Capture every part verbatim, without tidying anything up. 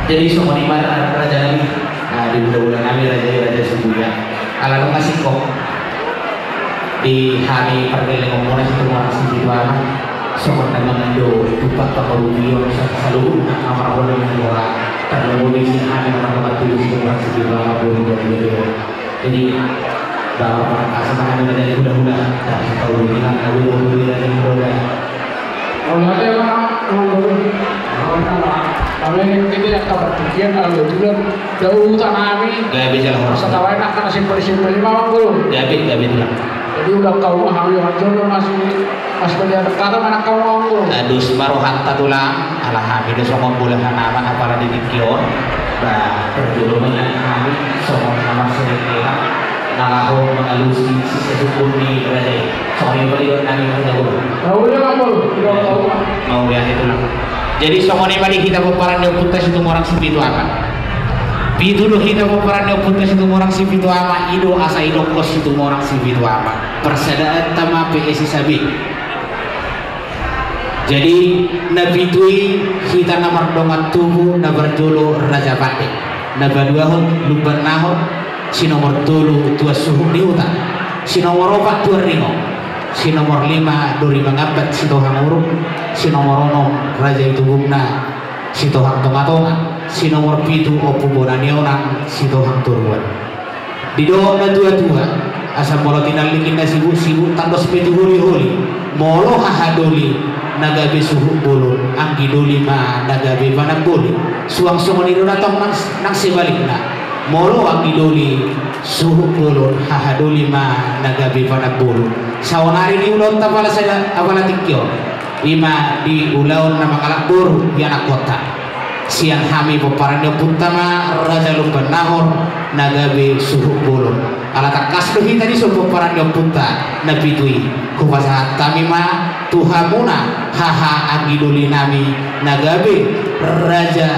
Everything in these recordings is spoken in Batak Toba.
Jadi songon i ma raja nami, ah, di hulahula nami raja i, raja Sibuya. Ala nunga singkop di hami pargellengon muna Situmorang Sipitu Ama, songon na mangido tumpak pangarupion sa-, saluhutna na marhaha ni roha, tarlumobi sian hami na mardongan tubu Situmorang Sipitu Ama, boru Sibuya. Jadi, bawa panas tangan dari hulahula, dari hulahula, dari hulahula, dari hulahula. Kalau ada orang, orang baru, orang sama, kami ini yang kabar tiga, kalau bulan, jauh utang kami. Gabe jalan horas. Setelah enak, karena simpel-simpel, lima orang baru. Gabe, gabe tulang. Jadi udah kau, kami orang jodoh masih Pas pelean kata mana kau ngomong? Adus ma rohanta tulang, ala hami do songon bolahan ama apala di tingki on. Ba, parjolo ma nian hami songon na marsiringetan na laho mangalusi sisesungkun ni raja i. Songon i ma di on nami. Mauliate ma, Bol. Mauliate tulang. Jadi songon i ma di hita pomparan ni ompunta Situmorang Sipitu Ama. Pitu do hita pomparan ni ompunta Situmorang Sipitu Ama, i do asa idokkon Situmorang Sipitu Ama. Parsadaanta ma P S I Sabe. Jadi, na pitu i hita na mardongan tubu, na parjolo Raja Pande, na paduahon Lumban Nahor, si nomor tolu Tuan Suhut ni Huta, si nomor opat Tuan Ringo, si nomor lima Dori Mangambat Sitohang Uruk, si nomor onom Raja Itubungna Sitohang Tongatonga, si nomor pitu Ompu Bona ni Onan Sitohang Toruan. Didok na tuatua, asa molo tinallik inna sibuksibuk, tangkas pe tu holiholi. Molo hahadoli na gabe suhut bolon, anggi doli ma na gabe panamboli. Suang songon i do na tong nang, nang sebalikna. Molo anggi doli suhut bolon, hahadoli ma na gabe panamboli. Saonari di ulaonta apala sada, apala tingki on. I ma di ulaon na mangalap boru di anakkonta. Sian hami pomparan ni ompunta ma Raja Lumban Nahor na gabe suhut bolon. Ala tangkas do hita dison pomparan ni ompunta na pitu i. Hupasahat hami ma tu hamuna haha anggi doli nami na gabe raja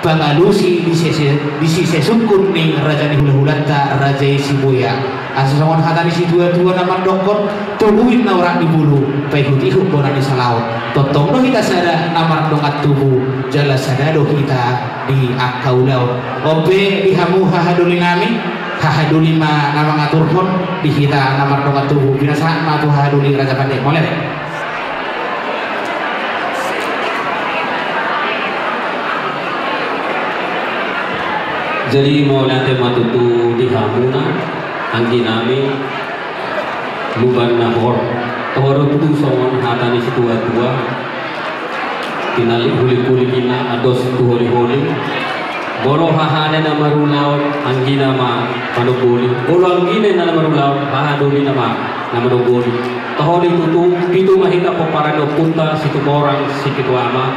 pangalusi di sese-, di sisesungkun ni raja ni hulahulanta raja i Sibuya. Asa songon hata ni situatua na mandokkon, tubu inna orat ni bulu, paihutihut bona ni salaon. Tongtong do hita sada na mardongan tubu, jala sada do hita di angka ulaon. On pe di hamu hahadoli nami, hahadoli ma na mangaturhon di hita na mardongan tubu. Pinasahat ma tu hahadoli Raja Pande. Mauliate. Jadi mauliate ma tutu di hamuna anggi nami Lumban Nahor. Toho do tutu songon hata ni situatua, tinallik hulikhulik inna, andos tu holiholi. Molo hahana na marulaon, anggina ma manamboli. Molo anggina na marulaon, hahadolina ma na manamboli. Toho do tutu, pitu ma hita pomparan ni ompunta Situmorang Sipitu Ama.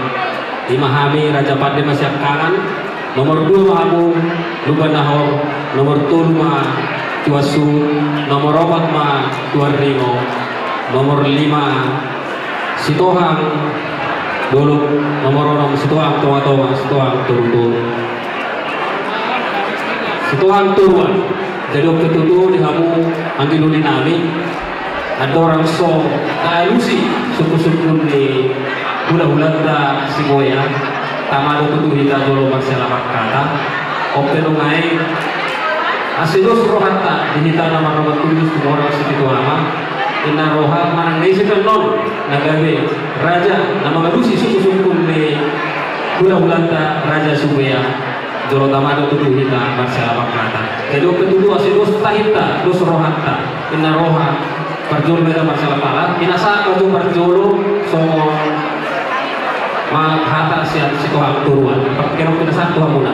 I ma hami Raja Pande ma sian kanan, nomor dua ma hamu Lumban Nahor, nomor tolu ma Tuan Suhut, nomor opat ma Tuan Ringo, nomor lima Sitohang Dolok, nomor onom Sitohang Tongatonga, Sitohang Torutoru, Sitohang Toruan. Jadi on pe tutu di hamu anggi doli nami, andorang so taalusi sungkunsungkun ni hulahulanta Sibuya, tama do tutu hita jolo marsialaman kata. On pe nunga i, asa dos rohanta di hita na mardongan tubu Situmorang Sipitu Ama, inna roha manang na ise pe annon na gabe raja na mangalusi sungkunsungkun ni hulahulanta raja Sibuya. Jolo tama do tutu hita marsialaman kata. Jadi on pe tutu asa dos tahinta, dos rohanta, inna roha. Parjolo ma hita marsialaman kata, pinasahat ma tu parjolo songon ma hata sian Sitohang Toruan. Partingkian on pinasahat tu hamuna.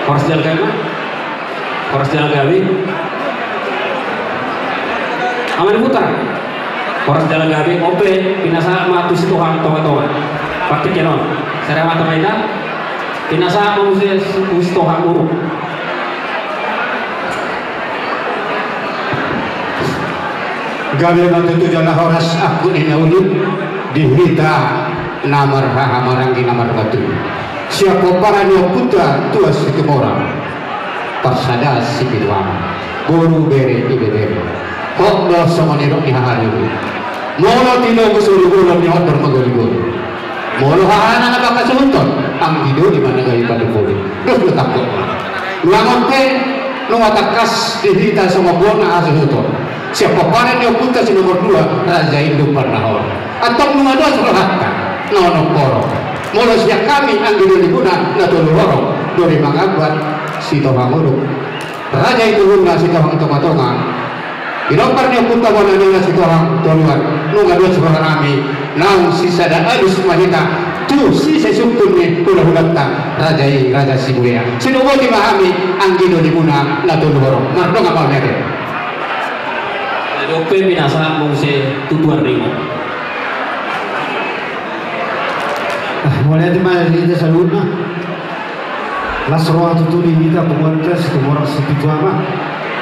Horas jala gabe ma. Horas jala gabe. Ama ni Putar. Horas jala gabe, on pe pinasahat ma tu Sitohang Tongatonga. Partingkian on. Sada ma hata ma hita. Pinasahat ma muse tu Sitohang Uruk. Gabe ma tutu jala horas angkup ni na uli di hita na marhaha maranggi na marmatu. Sian pomparan ni ompunta Tuan Situmorang. Parsada Sipitu Ama. Boru, bere, ibebere. Hot do songon nidok ni hahadoli. Molo tinogu solu bolon ni hot do margoligoli. Molo Hahana na mangkasuhuthon, anggi doli ma na gabe panopoli. Dos do tangkok. Ulangon pe, nunga tangkas di hita songon bona hasuhuton. Sian pomparan ni ompunta si nomor dua, Raja Induk Parnahor. Antong nunga dos rohanta, na onom horong. Molo sian hami anggi dolimuna na tolu horong, doli mangambat Sitohang Uruk. Raja Ituhuna Sitohang Tongatonga. Pinompar ni ompunta bona ni na Sitohang Toruan, nunga dos rohanami, naung sisada alus ma hita tu sise sungkun ni hulahulanta, raja i Raja Sibuea. Sinoboti ma hami anggi dolimuna na tolu horong. Mardongan ma mete. Jadi on pe pinasahat muse tu tuan ringot. Ah, mauliate ma di hita saluhutna. Las roha tutu di hita punguanta Situmorang Sipitu Ama.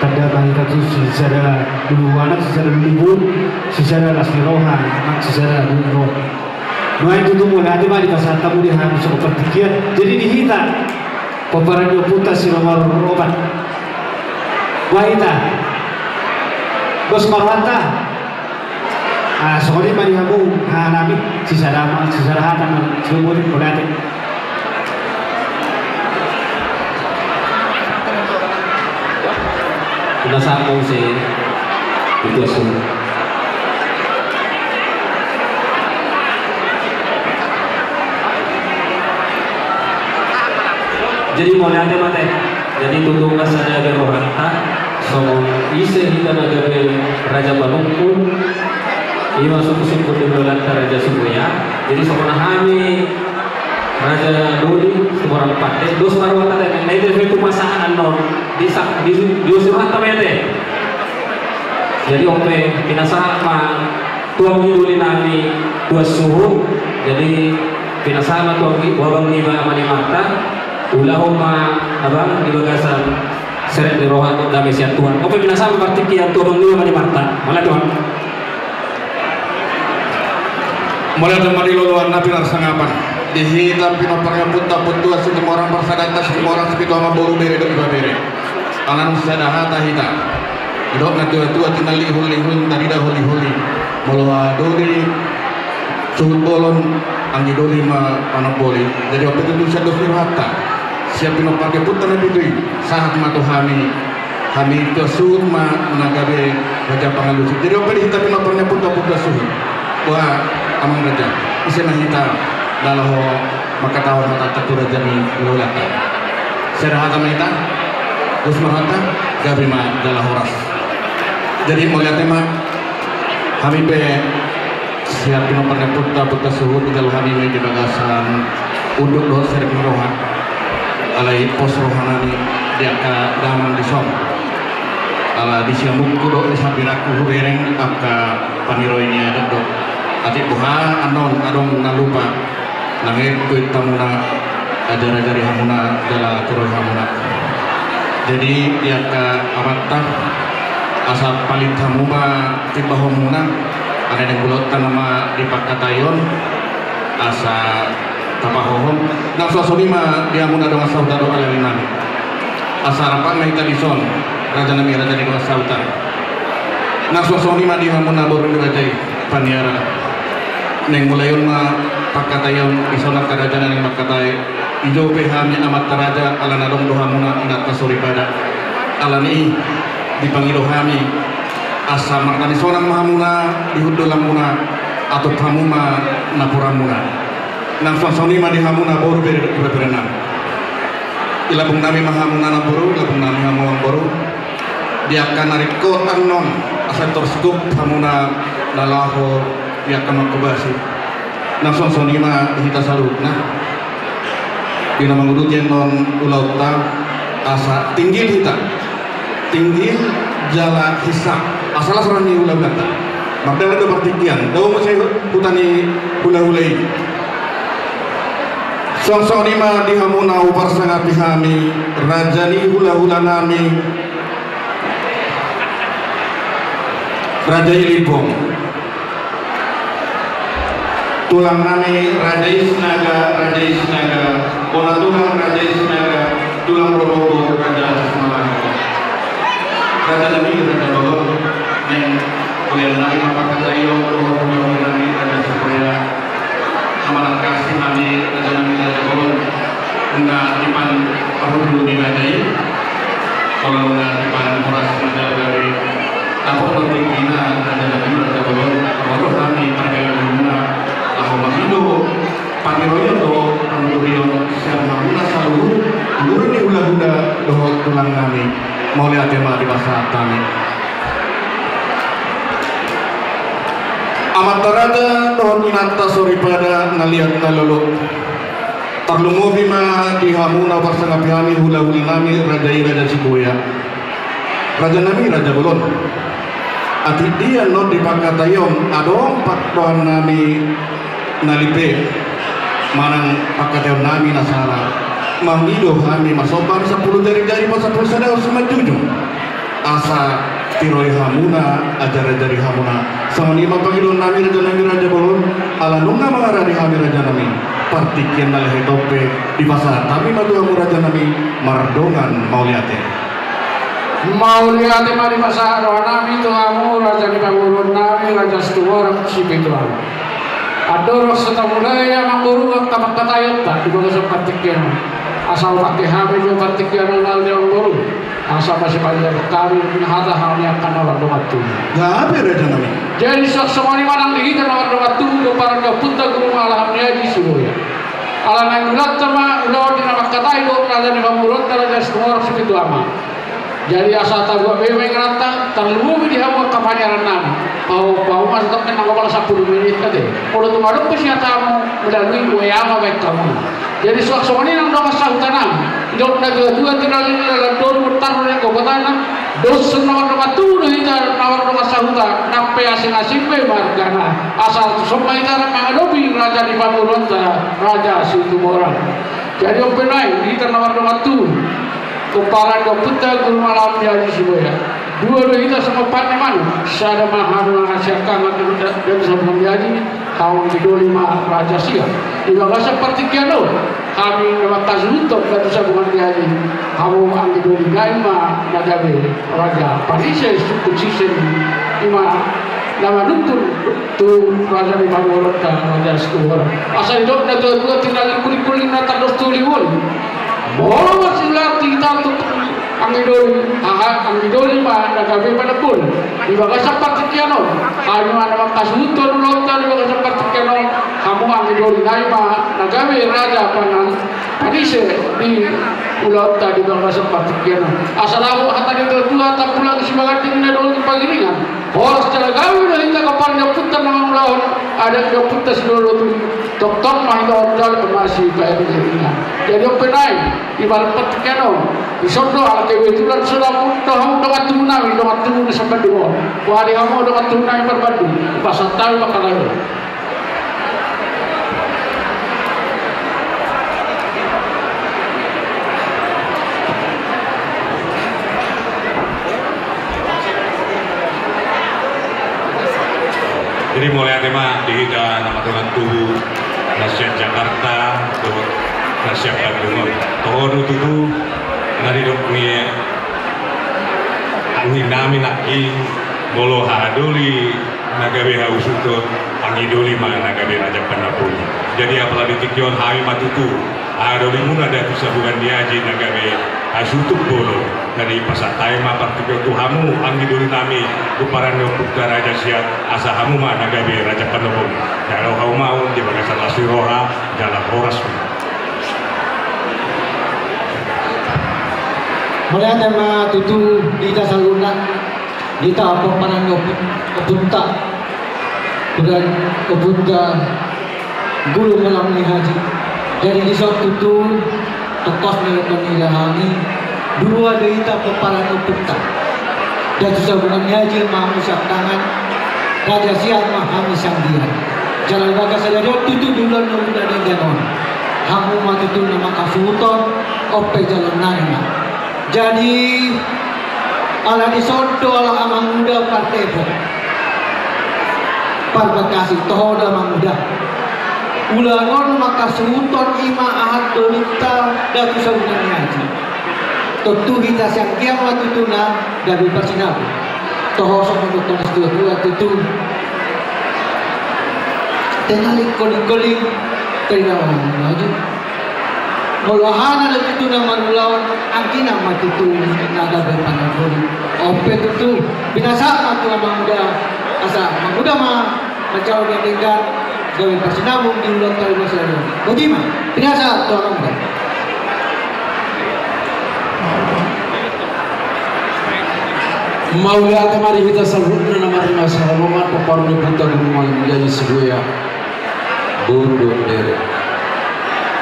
Tanda ma hita tu sisada lulu anak, sisada lulu boru, sisada las ni roha, nang sisada lulu roha. Nuaeng tutu mauliate ma dipasahat hamu di hami songon partingkian. Jadi di hita pomparan ni ompunta si nomor opat. Boha hita? Dos ma rohanta. Ah, songon i ma di hamu, hahanami, sisada ma, sisada hata ma, sisada boru, mauliate. Pinasahat muse tu tuan suhut. Jadi mauliate ma te. Jadi tutu las sada gabe rohanta, songon ise hita na gabe raja panungkun, ima sungkunsungkun ni hulahulanta Raja Sibuea. Jadi songon hami raja doli, Situmorang Pande, dos ma rohanta te, na i pe tumasahat annon, di sa-, di, di usi rohanta mete. Jadi on pe pinasahat ma tu anggi dolinami tuan suhut. Jadi pinasahat ma tu anggi, tu abang niba Amani Marta. Ulahon ma abang di bagasan serep ni roha dohot dame sian Tuhan. On pe pinasahat ma partingkian tu abang niba Amani Marta. Mauliate Tuhan. Mauliate ma di loloan na pinarsangapan. Di hita pinompar ni ompunta Ompu Tuan Situmorang, parsadanta Situmorang Sipitu Ama, boru, bere dohot ibebere. Ala naung sisada hata hita. Didok na tuatua, tinggal lihunlihun, tarida holiholi. Molo doli suhut bolon, anggi doli ma panopoli. Jadi on pe tutu sian dos ni rohanta, sian pinompar ni ompunta na pitu i, sahat ma tu hami. Hami tuan suhut ma na gabe raja pangalusi. Jadi on pe di hita pinompar ni ompunta Ompu Tuan suhut. Boha amang raja, ise ma hita na laho mangkatahon hata tu raja ni hulahulanta? Sada hata ma hita, dos ma rohanta, gabe ma jala horas. Jadi mauliate ma, hami pe sian pinompar ni ompunta Ompu Tuan suhut dijalo hami ma di bagasan unduk dohot serep ni roha. Alai pos rohanami di angka damang dison. Ala di siamunku dohot di sambirangku hubereng angka paniroi ni adat do. Atik boha annon adong na lupa, nang ingkon hamuna ajariajari hamuna jala turoi hamuna. Jadi di angka amanta, asa palit hamu ma timbahonmuna, ala naeng ulaonta nama di pangkataion, asa tapahohom. Nang suang songon i ma di hamuna dongan sahuta dohot alealenami. Asa rap ma hita dison, rajanami raja ni dongan sahuta. Nang suang songon i ma di hamuna boru ni raja i, Paniara. Naeng mulai on ma pangkataion, dison angka raja na naeng mangkatai. Dijou pe hami amanta raja, ala na adong do hamuna inanta soripada. Alani i dipangido hami, asa martani sonang ma hamuna di hundulanmuna, atop hamu ma napuranmuna. Nang suang songon i ma di hamuna boru, bere dohot ibeberenami. Ilambungnami ma hamuna namboru, ilambungnami hamu amangboru. Di angka na ringkot annon, asa torskup hamuna na laho di angka mangkobasi. Nang suang songon i ma di hita saluhutna. Di na manguduti annon ulaonta, asa tinggil hita. Tinggil jala hisap. Asa las roha ni hulahulanta. Mardalan do partingkian. Dao muse huta ni hulahula i. Suang songon i ma di hamuna huparsangapi hami, raja ni hulahulanami, Raja i Limbong. Tulangnami Raja i Sinaga, Raja i Sinaga, bona tulang Raja i Sinaga, tulang rorobot Raja Tasikmalaya. Rajanami Raja Dolok, naeng uliannami ma pangkataion dohot hulahulami Raja Sibuea. Amanat kasih nami raja nami raja bolon. Nunga dipan parhundul ni raja i. Kalau nunga dipan horas na jala gabe dapot do tingkina raja nami raja bolon. Molo hami pargalanmuna laho mangido pangidoan dohot panuturion sian hamuna saluhut dulur ni hulahula dohot tulang nami. Mauliate ma di pasahat hami. Amanta raja dohot inanta soripada na liat na lolo. Tarlumobi ma di hamu na parsangapi hami hulahula nami raja i raja Siboya. Raja nami raja bolon. Atik dia annon di pangkataion adong pandohan nami na lipe manang pangkataion nami na sala. Mangido hami masomba sampulu jari-jari pasampulu sada simanjujung. Asa tiroi hamuna, ajari-ajari hamuna. Songon i ma pangidoan nami raja nami raja bolon, ala nunga mangaradi hami raja nami. Partingkian na lehet on pe dipasahat hami ma tu hamu raja nami mardongan mauliate. Mauliate ma dipasahat roha nami tu hamu raja ni pamoruon nami raja Situmorang Sipituamat. Andorang so tamulai amangboru angka pangkataionta di bagasan partingkian on. Asa hupangke hami jo partingkian on ale amangboru. Asa masipaliar hami hata hami angka na mardongan tubu. Gabe raja nami. Jadi suang songon i ma nang di hita na mardongan tubu pomparan ni ompunta Guru Mahalaham ni Aji Siboya. Ala naeng mulanta ma ulaon di na mangkatai dohot raja ni pamoruonta raja Situmorang Sipituamat. Jadi asa tabuat be ma ingananta, tarlumobi di hamu angka pangiaran nami. Pau pau ma sitongkin nang opala sampulu menit ate. Molo tung adong pe siatamu melalui W A ma baen hamu. Jadi suang songon i nang dongan sahuta nami. Didok natua-tua tinallik ni lalan doli, bontar ni gogo tana. Dos na mardongan tubu do hita na mardongan sahuta, nang pe asing-asing be margana. Asa tuson ma hita mangadopi raja ni pamoruonta raja Situmorang. Jadi on pe nuaeng di hita na mardongan tubu pomparan ni ompunta Guru Mahalaham ni Aji Siboya. Dua do hita songon pat ni manuk, sada ma hamu angka siangkangan Datu Sabungan ni Aji, hamu anggi doli ma raja siat. Di bagasan partingkian on hami na mangkasuhuthon Datu Sabungan ni Aji, hamu anggi doli nai ma na gabe raja panise sungkun sise, i ma na manuntun tu raja ni pamoruonta raja Situmorang. Asa didok natua-tua tinallik, kulik-kulik na tardos tu uli-uli. Molo masiulahon hita tu anggi doli, aha, anggi doli ma na gabe panamboli. Di bagasan partingkian on hami ma na mangkasuhuthon ulaonta di bagasan partingkian on, hamu anggi doli nai ma na gabe raja pangan panise di ulaonta di bagasan partingkian on. Asa laho hata ni natua-tua, tampulang sibaganding na dongani pangiringan. Horas jala gabe do hita pomparan ni ompunta na mangulahon adat ni ompunta Sidoloturi. Tongtong ma hita on jala masipairingiringan. Jadi on pe nuaeng di bagasan partingkian on, dison do ala kebetulan so dapotan hamu dongan tubu nami, dongan tubu ni Sambandung on. Huari hamu dongan tubu nami marbandung, pasahat hami ma pangkataion. Jadi mauliate ma di hita na mardongan tubu na sian Jakarta dohot na sian Bandung on. Toho do tutu na nidok ni anggi nami nangkin, molo haha doli na gabe hasuhuton, anggi doli ma na gabe raja panamboli. Jadi apala di tingki on hami ma tutu, aha dolimuna Datu Sabungan ni Aji na gabe hasuhuton bolon. Jadi pasahat hami ma partingkian tu hamu anggi doli nami, pomparan ni ompunta raja siat, asa hamu ma na gabe raja panamboli. Jalo hamu ma on di bagasan las ni roha jala horas ma. Mauliate ma tutu di hita saluhutna. Di hita pomparan ni ompunta, pomparan ni ompunta Guru Mahalaham ni Aji. Jadi dison tutu tongkos na nidok ni hami, dua do hita pomparan ni ompunta. Datu Sabungan ni Aji ma hami siangkangan, raja siat ma hami sianggian. Jala di bagasan sadari on tutu di ulaon na denggan on, hamu ma tutu na mangkasuhuton, on pe jaloonnami ma. Jadi ala dison do ala amanguda pardepok, parbakasi, toho do amanguda. Ulaon on mangkasuhuton i ma aha dolinta Datu Sabungan ni Aji. Tontu hita sianggian ma tutu na gabe parsinabung. Toho songon didok ni natua-tua tutu. Tenali koling-koling, tenali maju. Molo aha na do tutu na marulaon, angkina ma tutu na gabe panamboli. On pe tutu, pinasahat ma tu amang uda, asa amang uda ma manjalo na denggan, gabe parsinabung di ulaonta i masa i. Boti ma, pinasahat tu amang uda. Mauliate ma di hita saluhutna na marnama sahalongan, pomparan ni ompunta Guru Manjai Sibuea, boru dohot bere.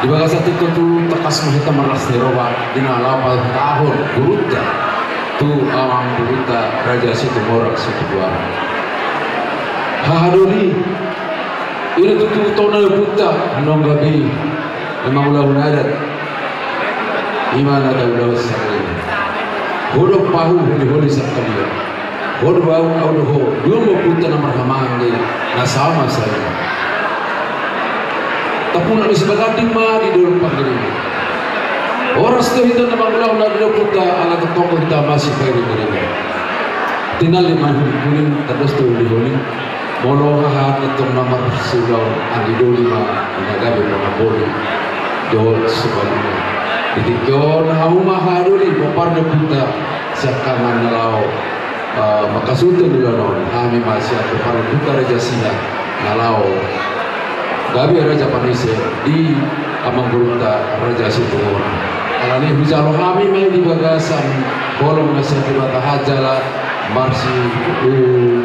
Di bagasan tingki on tangkas ma hita marlas ni roha di na laho pasahathon gurunta tu amangborunta Raja Situmorang Situbuan. Hahadoli, i do tutu tona ni ompunta, nunga gabe na mangulahon adat. I ma na taulahon sahali. Ho do ahu, holiholi sahali. Ho do ahu, ahu do ho. Dua ma ompunta na marhahamaranggi na sama saja. Tapulak ni Sibaganding ma di dolok Panggabean. Horas do hita na mangulahon adat di ompunta, ala tongtong do hita masipairing-iringan. Tinallik ma hulingkuling, tandus do holiholing. Molo haha antong na marsiulaon, anggi doli ma na gabe panamboli dohot sipaluhon. Di tingki on hamu ma hahadoli, pomparan ni ompunta siangkangan na laho, eh, mangkasuhuthon ulaon on. Hami ma sian pomparan ni ompunta Raja Silaban na laho gabe raja panise di amangborunta Raja Situmorang. Alani i hujalo hami ma i di bagasan holong na sian Debata, jala marsi, eh,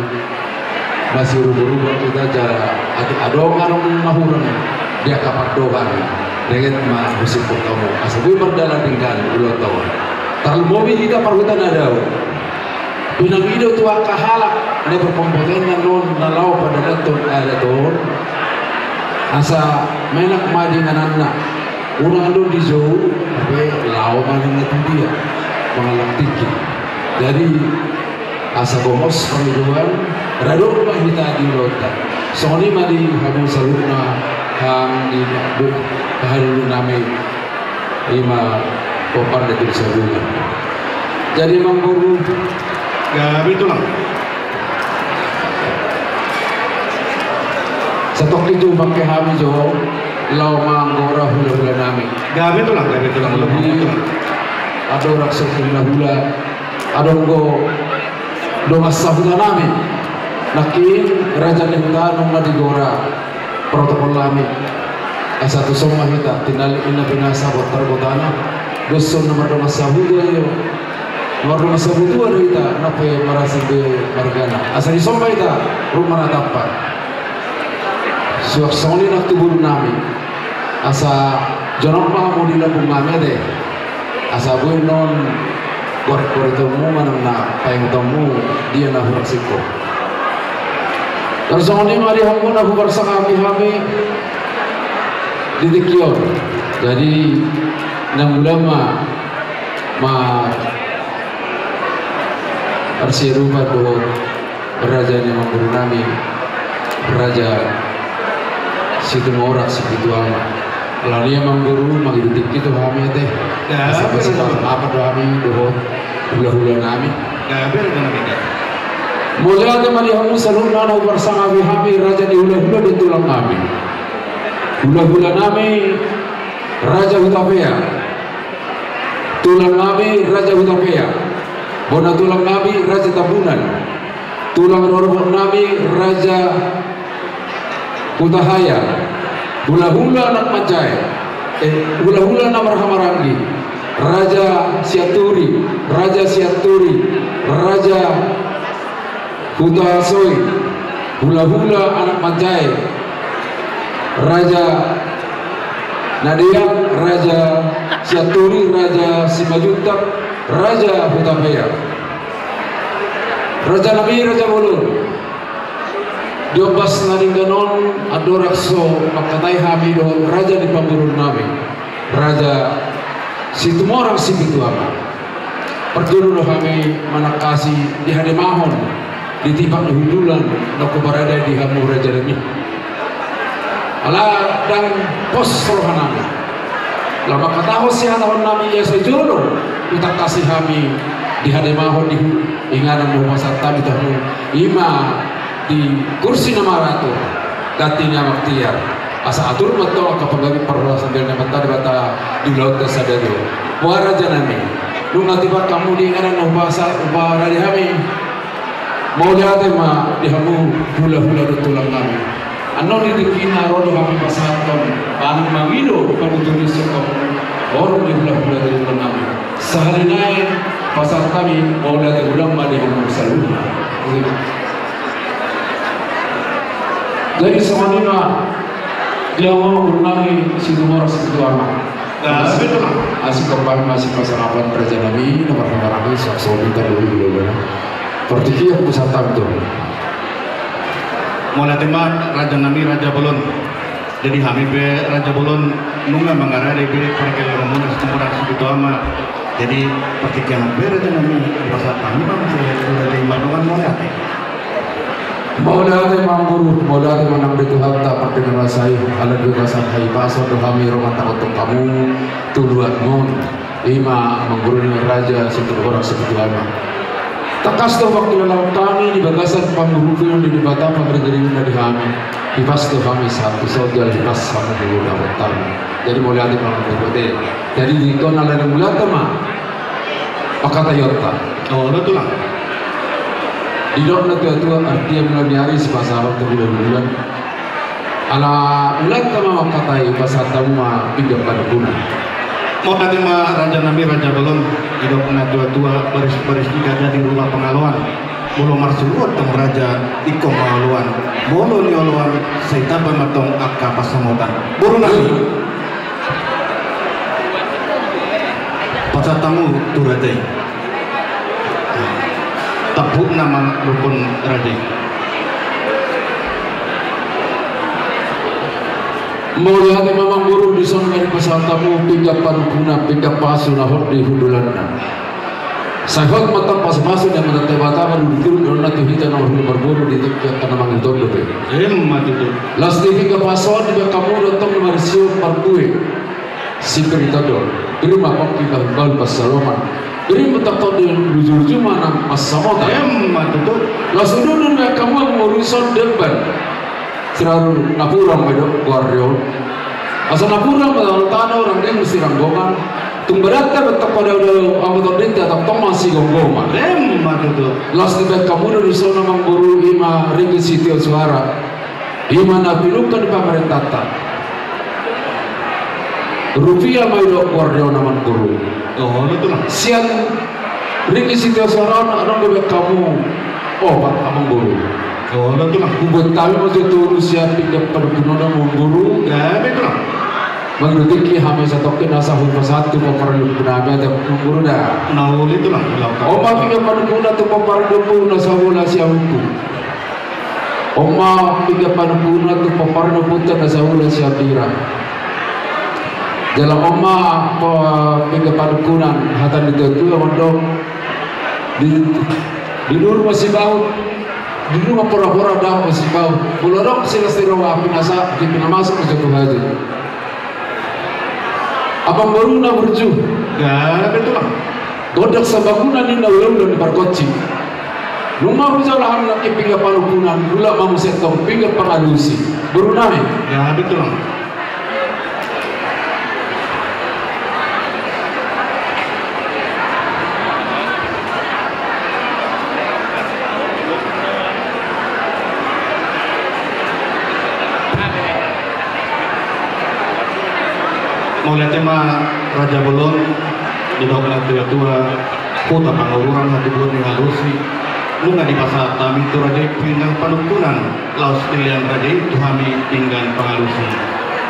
masiruba-ruba hita jala, atik adong, adong na hurang di angka pandohan, denget ma husungkun hamu asa boi mardalan denggan ulaonta on. Tarlumobi hita parhuta na dao. Pinangido tu angka halak na berkompetensi on na laho padalanhon adat on, asa menak ma di ingananna. Unang adong dijou, hape laho ma ninna tu dia mangalap tingki. Jadi, asa gomos pangidoan, radot ma hita di ulaonta. Songon i ma di hamu saluhutna, hami di hahadoli nami, i ma pomparan ni Situmorang. Jadi amangboru. Gabe tulang. Satongkin tu pangke hami jo, laho manggora hula-hula nami. Gabe tulang, gabe tulang. Jadi, adong raksok hula-hula. Adong do dongan sahuta nami. Nangkin raja ni huta nunga digora protokol nami. Asa tuson ma hita, tinallik ninna pinasahat targotana. Dos on na mardongan sahuta i. Mardongan sahuta do hita, nang pe marasing be margana. Asa dison ma hita, ruma na tampak. Suang songon i nang tu boru nami. Asa jonok ma hamu di lambung nami ate. Asa boi non gorek-gorekonmu manang na paingotonmu dia na hurang singkop. Tarsongon i ma di hamu na huparsangapi hami di tingki on. Jadi na mula ma ma marsiadupan dohot raja ni amangboru nami, Raja Situmorang Sipitu Ama. Alani i amangboru, mangido tingki tu hami ate. Ya, asa betul. Masipasahat do hami dohot hula-hula nami. Ya, betul, betul. Mauliate ma di hamu saluhutna na huparsangapi hami, raja ni hula-hula dohot tulang nami. Hula-hula nami, Raja Hutapea. Tulang nami Raja Hutapea. Bona tulang nami Raja Tambunan. Tulang rorobot nami Raja Hutahaya. Hula-hula anak manjae. Eh, hula-hula na marhahamaranggi. Raja Sianturi, Raja Sianturi, Raja Hutasoit, hula-hula anak manjae, Raja Nadeak, Raja Sianturi, Raja Simanjuntak, Raja Hutapea. Raja nami, raja bolon. Di ombas na denggan on, andorang so mangkatai hami dohot raja ni parboruon nami, Raja Situmorang Sipitu Ama. Parjolo do hami manangkasi di hademahon di tipak ni hundulan na huparade di hamu raja nami. Ala ndang pos roha nami. Laho mangkatahon sihatahon nami ia sai jolo do hutangkasi hami di hademahon di hu-, inganan na hupasahat hami tu hamu. I ma di kursi na maratur. Ganti ni amak tiar. Asa atur ma tong angka panggabean parhorasan ni Amanta Debata di ulaonta sadari on. Boha raja nami, nunga tiba hamu di inganan na hupasahat huparade hami. Mauliate ma di hamu hulahula dohot tulang nami. Annon di tingkina ro do hami pasahathon, manang mangido panuturion sian hamu. Ro do di hulahula dohot tulang nami. Sahali nai pasahat hami mauliate godang ma di hamu saluhutna. Jadi songon i ma di hamu boru nami Situmorang Situama. Nah, betul. Asi kompak masih pasangapan raja nami nomor nomor nami sok sobi tadi dulu. Portikia pusat tantu. Mauliate ma raja nami raja bolon. Jadi hami pe raja bolon nunga mangarade be pargellengonmuna Situmorang Situama. Jadi partingkian be raja nami pasahat hami ma muse raja i mardongan mauliate. Mauliate ma amang boru, mauliate ma nang di Tuhanta pardenggan basa i, ala di bagasan hahipason do hami ro mandapothon hamu tu luatmon. I ma amang boru ni raja Situmorang Situama. Tangkas do pangkilalaon hami di bagasan pangurungan ni Debata pangarigiringna di hami. Hipas do hami sahat tu son jala hipas hamu do dapot hami. Jadi mauliate ma amang boru ate. Jadi di hita na lain mulata ma pangkataionta. Oh, betul lah. Didok na tuatua artia mula ni ari sipasahaton tu bulan-bulan. Ala ulaonta ma mangkatai pasahat hamu ma pinggan panungkunan. Mauliate ma raja nami raja bolon, didok na tuatua baris-baris ni gaja di rumah pangaloan. Molo marsuruon tong raja ingkon mangoloan. Molo nioloan sai tamba ma tong angka pansamotan. Boru nami. Pasahat hamu tu raja i. Tampukna ma rupon raja i. Mauliate ma amang boru, dison ma dipasahat hamu pinggan panungkunan, pinggan pasu na hot di hundulanna. Sai hot ma tong pasu-pasu ni Amanta Debata, molo di tiru ni on na tu hita na marhundul marboru di tingki angka na mangihuthon dope. Emma tutu. Laos di pinggan pasu on dibahen hamu do tong na marsium parbue. Sipir i tondol, bere ma pongki bahul-bahul pansalongan. Bere ma tongtong di luju-luju manang pansamotan. Emma tutu. Laos uduti do hamu amang boru dison demban. Siraru napuran ma i do goarna on. Asa napuran ma tano-tano, ranggingon ma siranggongan. Tung badanta ma tong padao-dao, anggo tondinta tongtong ma sigomgoman. Emma tutu. Laos dibahen hamu do dison amang boru i ma ringgit sitio suara. I ma na pinungka ni pamarentanta. Rupia ma i do goarna on amang boru. Oh, betul lah. Sian ringgit sitio suara on adong do dibahen hamu opat amang boru. Oh, betul lah. Hubuat hami ma jo tolu sian pinggan panungkunan on amang boru. Ya, betul lah. Mangido tingki hami satongkin asa hupasahat tu pomparan ni ompunami ate amang boru da. Na uli tulang. On ma pinggan panungkunan tu pomparan ni ompu na sabola sian ompu. On ma pinggan panungkunan tu pomparan ni ompunta na sabola sian bira. Jala on ma pinggan panungkunan hata ni tuatua mandok. Di, di duru ma sibaut, di duru ma pora-pora, dao ma sibaut. Molo adong silas ni roha pinasa, di pinamasuk ma jo tu hajut. Amang boru na burju. Gabe tulang. Gondang sabaguna ninna ula-ula ni pargonsi. Nunga hujalo hami nangkin pinggan panungkunan, ula ma muse tong pinggan pangalusi. Boru nami. Gabe tulang. Mauliate ma raja bolon, didok na tuatua, huta Pangururan hatibuan ni halusi, nunga dipasahat hami tu raja i pinggan panungkunan. Laos dilean raja i tu hami pinggan pangalusi.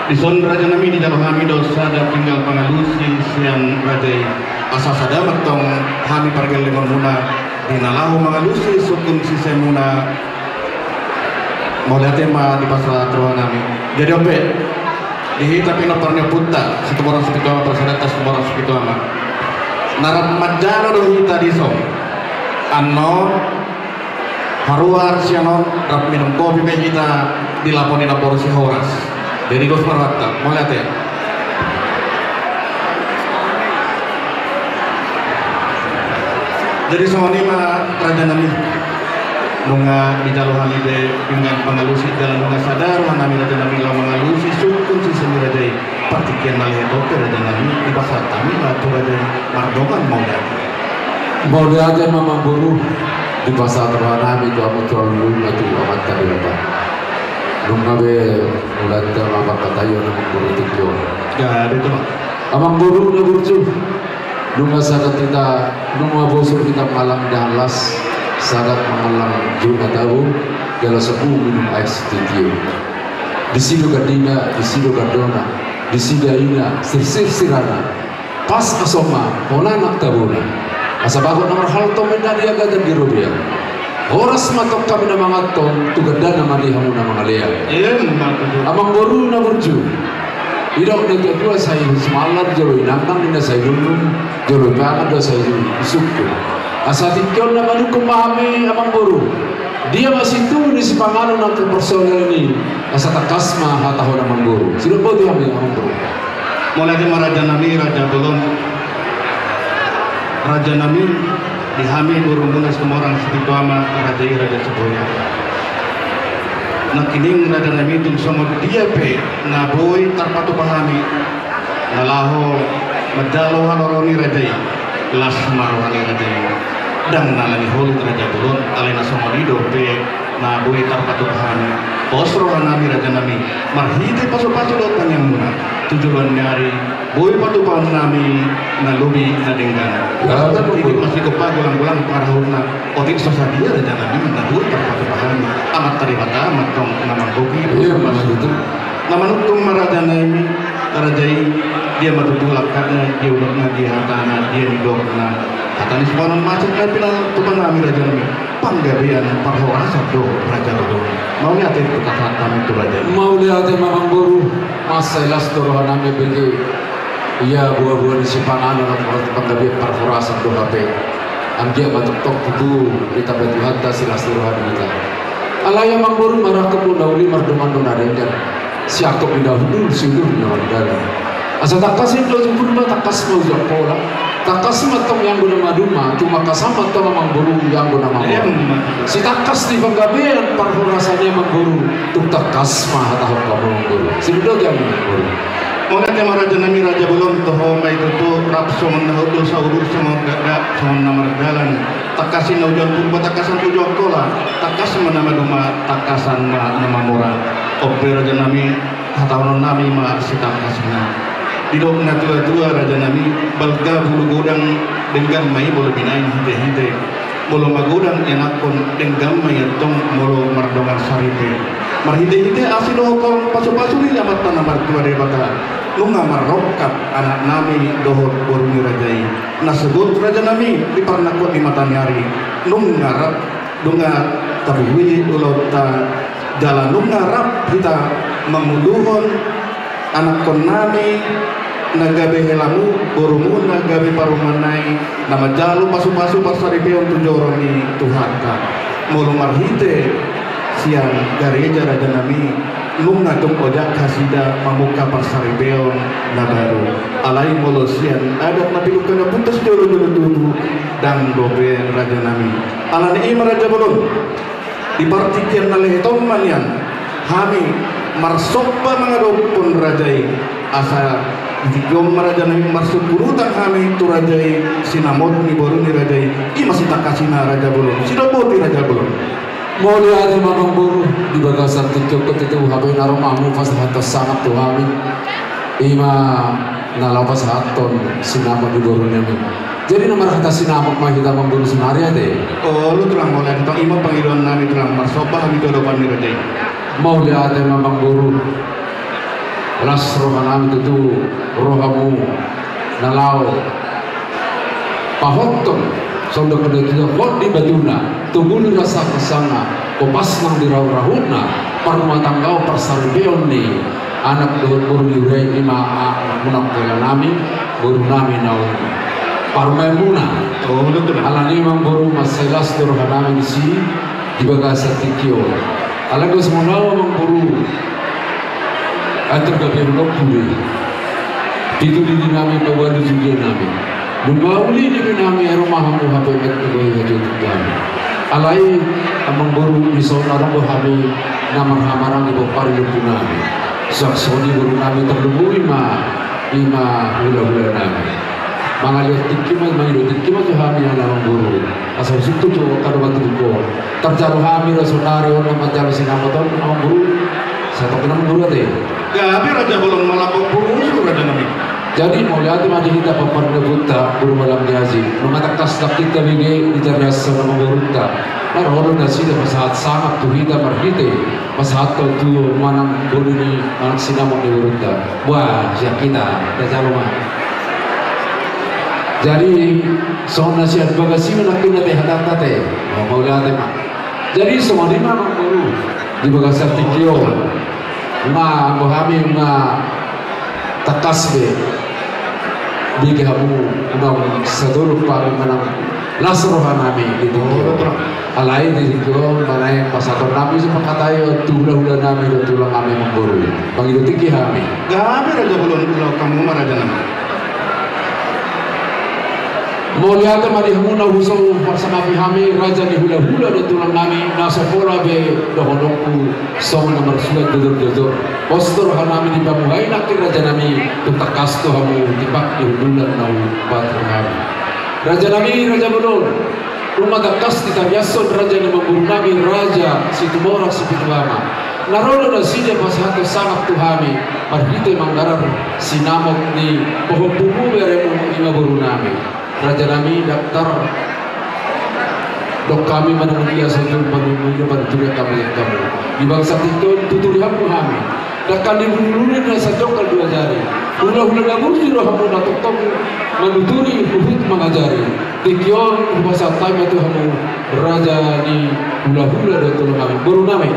Dison raja nami dijalo hami do sada pinggan pangalusi sian raja i. Asa sada ma tong hami pargellengonmuna di na laho mangalusi sungkun siseamuna. Mauliate ma dipasahat roha nami. Jadi on pe di hita pinompar ni ompunta Situmorang Sipitu Ama, parsadanta Situmorang Sipitu Ama. Na rap manjalo do hita dison. Annon Haruar sian on rap minum kopi pe hita di lapo ni namboru Sihoras. Jadi dos ma rohanta, mauliate. Jadi songon i ma raja nami. Nunga dijalo hami be denggan pangalusi jala nunga sada roha nami raja nami laho mangalusi sungkun sise ni raja i. Partingkian na lehet on pe raja nami, dipasahat hami ma tu raja i mardongan mauliate. Mauliate ma amangboru, dipasahat roha nami tu hamu tu hamu na tu Amanta Debata. Nunga be mauliate ma pangkataion amangboru tingki on. Jadi tu ma. Amangboru na burju. Nunga sagat hita, nunga bosur hita mangallang indahan las, sagat mangallang jolo na tabo, jala sobu minum aek sitio-tio. Disi do gandina, disi do gandona, disi do daina, sirsir sirana. Pas aso ma, hona nang tabona. Asa bagot na marhalto ma inna di agatan di robean. Horas ma tong hami na manganhon, tu gandana ma di hamu na mangalean. Emma tutu. Amangboru na burju. Didok na tuatua sai simallar jolo inangnang ninna sai nungnung, jolo ipangan do sai isungkun. Asa tingki on na manungkun ma hami amangboru. Dia ma situtu ni sipanganon angka parsoalan i, asa tangkas ma hatahon amangboru. Sidok boti hami amangboru. Mauliate ma raja nami, raja bolon. Raja nami, di hami borumuna Situmorang Sipitu Ama, raja i Raja Siboya. Nangkining raja nami tung songon dia pe na boi tarpatupa hami na laho manjalo haroro ni raja i, las ma roha ni raja i. Ndang na ala ni holit raja bolon, alai na songon i dope na boi tarpatupa hami. Pos roha nami raja nami, marhite pasupasu dohot tangiangmuna tu joloan ni ari, boi patupaon nami na lobi na denggan. Asa tingki masih gopa golang-golang parahutna, otik so sadia raja nami na boi tarpatupa hami. Amanta Debata ma antong na manggohi. Iya, pasupasu. Betul. Na manungkun ma raja nami, raja i, dia ma tutu langkatna, dia unokna, dia hatana, dia nidokna. Hata ni sipanganon macet na pinatupa nami raja nami. Panggabean parhorasan do raja bolon. Mauliate tu hata nami tu raja i. Mauliate ma amangboru, mansai las do roha nami bege. Ia buah-buah ni sipanganon, panggabean parhorasan do hape. Anggiat ma tongtong tutu ditambai Tuhanta silas ni roha ni hita. Alai amangboru, marangkup do na uli, mardongan do na denggan. Siangkup ni na hundul, siudur ni na mardalan. Asa tangkas Indonesia Purba, tangkas ma Ujung Kola. Tangkas ma antong ianggo na maduma, tumangkasan ma antong amangboru ianggo na mamora. Emma. Sitangkas ni panggabean parhorasan i amangboru, tung tangkas ma hatahon hamu amangboru. Sidok do amangboru. Mauliate ma raja nami raja bolon, toho ma i tutu rap songon na hundul, saudur songon gakgak, songon na mardalan. Tangkas i na Ujung Purba, tangkasan Ujung Kola, tangkas ma na maduma, tangkasan ma na mamora. On pe raja nami, hatahonon nami ma sitangkasna. Didok na tuatua raja nami, balga bulu godang, denggan ma i molo binahen hite-hite. Molo magodang ianakhon, denggan ma i antong molo mardongan saripe. Marhite-hite asi dohot holong pasupasu ni Amanta na martua Debata, nunga marrongkap anak nami dohot boru ni raja i. Na sebut raja nami di parnangkok ni mataniari, nunga rap, nunga tabuhui ulaonta, jala nunga rap hita manguluhon anakhon nami na gabe helamu, borumu na gabe parumaen nai, na manjalo pasupasu parsaripeon tu joro ni Tuhanta. Molo marhite sian gareja raja nami, nunga tung ojak nasida mamungka parsaripeon na baru. Alai molo sian adat na pilungka na puntas jolo-jolo tubu, ndang dope raja nami. Alani i ma raja bolon, di partingkian na lehet on ma nian hami marsomba mangadophon raja i, asa di tingki on ma raja nami marsungkun uta hami tu raja i, sinamot ni boru ni raja i. I ma sitangkasna raja bolon. Sidok boti raja bolon. Mauliate ma amangboru, di bagasan tingki on pe tutu hape na ro ma hamu pasahathon sangap tu hami. I ma na laho pasahathon sinamot ni boru nami. Jadi na marhata sinamot ma hita amangboru saonari ate. Olo tulang, mauliate, antong i ma pangidoan nami tulang, marsomba hami tu adopan ni raja i. Mauliate ma amangboru. Las roha nami tutu, rohamu na laho pahothon, songon na tutu hot di batuna, toguli rasa sanga, bopas nang di rahut-rahutna, parrumatanggaon parsaripeon ni anak dohot boru ni huria i, i ma anakmuna, hela nami, boru nami na on, parumaenmuna. Oh, betul. Alani i amangboru, mansai las do roha nami disi, di bagasan tingki on. Alai do songon au amangboru, atur gabe hulok pule. Pitu lili nami, paboa ni judia nami. Nunga uli nipi nami, ai ro ma hamu hape, met na boi hajou tu nami. Alai amangboru, di son adong do hami na marhahamaranggi pomparan ni ompunami. Suang songon i borunami, tarlumobi ma i ma hulahulanami. Mangalehon tingki ma, mangido tingki ma tu hami, amangboru, asa husungkun tu angka dongan tubu on. Tarjalo hami do saonari on na manjalo sinamot on, amangboru. Satongkin, amangboru, ate. Gabe, raja bolon, malambok purmusu, rajanami. Jadi mauliate ma di hita, pomparan ni ompunta boru Malam ni Aji. Nunga tangkas nangkin tabege di tariashon amangborunta. Marholo nasida pasahat sangap tu hita marhite pasahathon tu manang boru ni manang sinamot ni borunta. Bah, siap hita, tarjalo ma. Jadi songon na sian bagas i ma nangkin, ate, hatanta, ate. Oh, mauliate ma. Jadi songon i ma, amangboru, di bagasan tingki on. Nunga anggo hami nunga tangkas be bege hamu, unang sadolok pe hami manang las rohanami di tingki on. Alai di tingki on manaeng pasahatonnami so pangkataion tu hulahulanami dohot tulangnami, amangboru. Mangido tingki hami. Gabe, raja bolon, ulaon hamu ma, rajanami. Mauliate ma di hamu na husou marsangapi hami, raja ni hulahula dohot tulangnami, na so pola be dohononku songon na marsurat jojorjojor. Pos do rohanami di pamuhai nangkin, rajanami, tung tangkas do hamu tipak di hundulan na hupasahat hami. Rajanami, raja bolon, nunga tangkas di tariashon raja ni amangborunami, raja Situmorang Sipitu Ama. Na ro do nasida pasahathon sangap tu hami marhite manggarar sinamot ni pahompumu, beremu, i ma borunami. Rajanami, ndang tardok hami manang dia sajo, manang dia manang dia, hami, hami. Di bagasan tingki on tuturi hamu hami. Dangka ni bulululu na sanjongkal dua jari. Hulahula na burju do hamu na tongtong manuturi huhut mangajari. Tingki on hupasahat hami ma tu hamu, raja ni hulahula dohot tulangnami, borunami.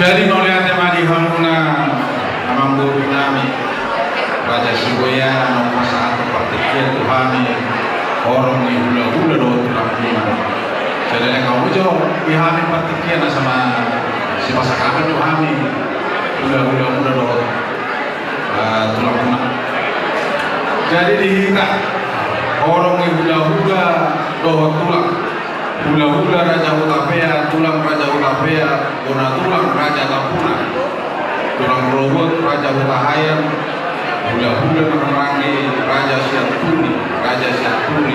Jadi mauliate ma di hamuna, amangborunami, Raja Sibuea, na pasahathon partingkian tu hami horong ni hulahula dohot tulang. Jadi na hamu jo di hami partingkian, asa ma sipasahaton tu hami hulahulamuna dohot, eh, tulangmuna. Jadi di hita horong ni hulahula dohot tulang. Hulahula Raja Hutapea, tulang Raja Hutapea, bona tulang Raja Tampunan, tulang rorobot Raja Hutahaean, hulahula na marhahamaranggi Raja Sianturi, Raja Sianturi,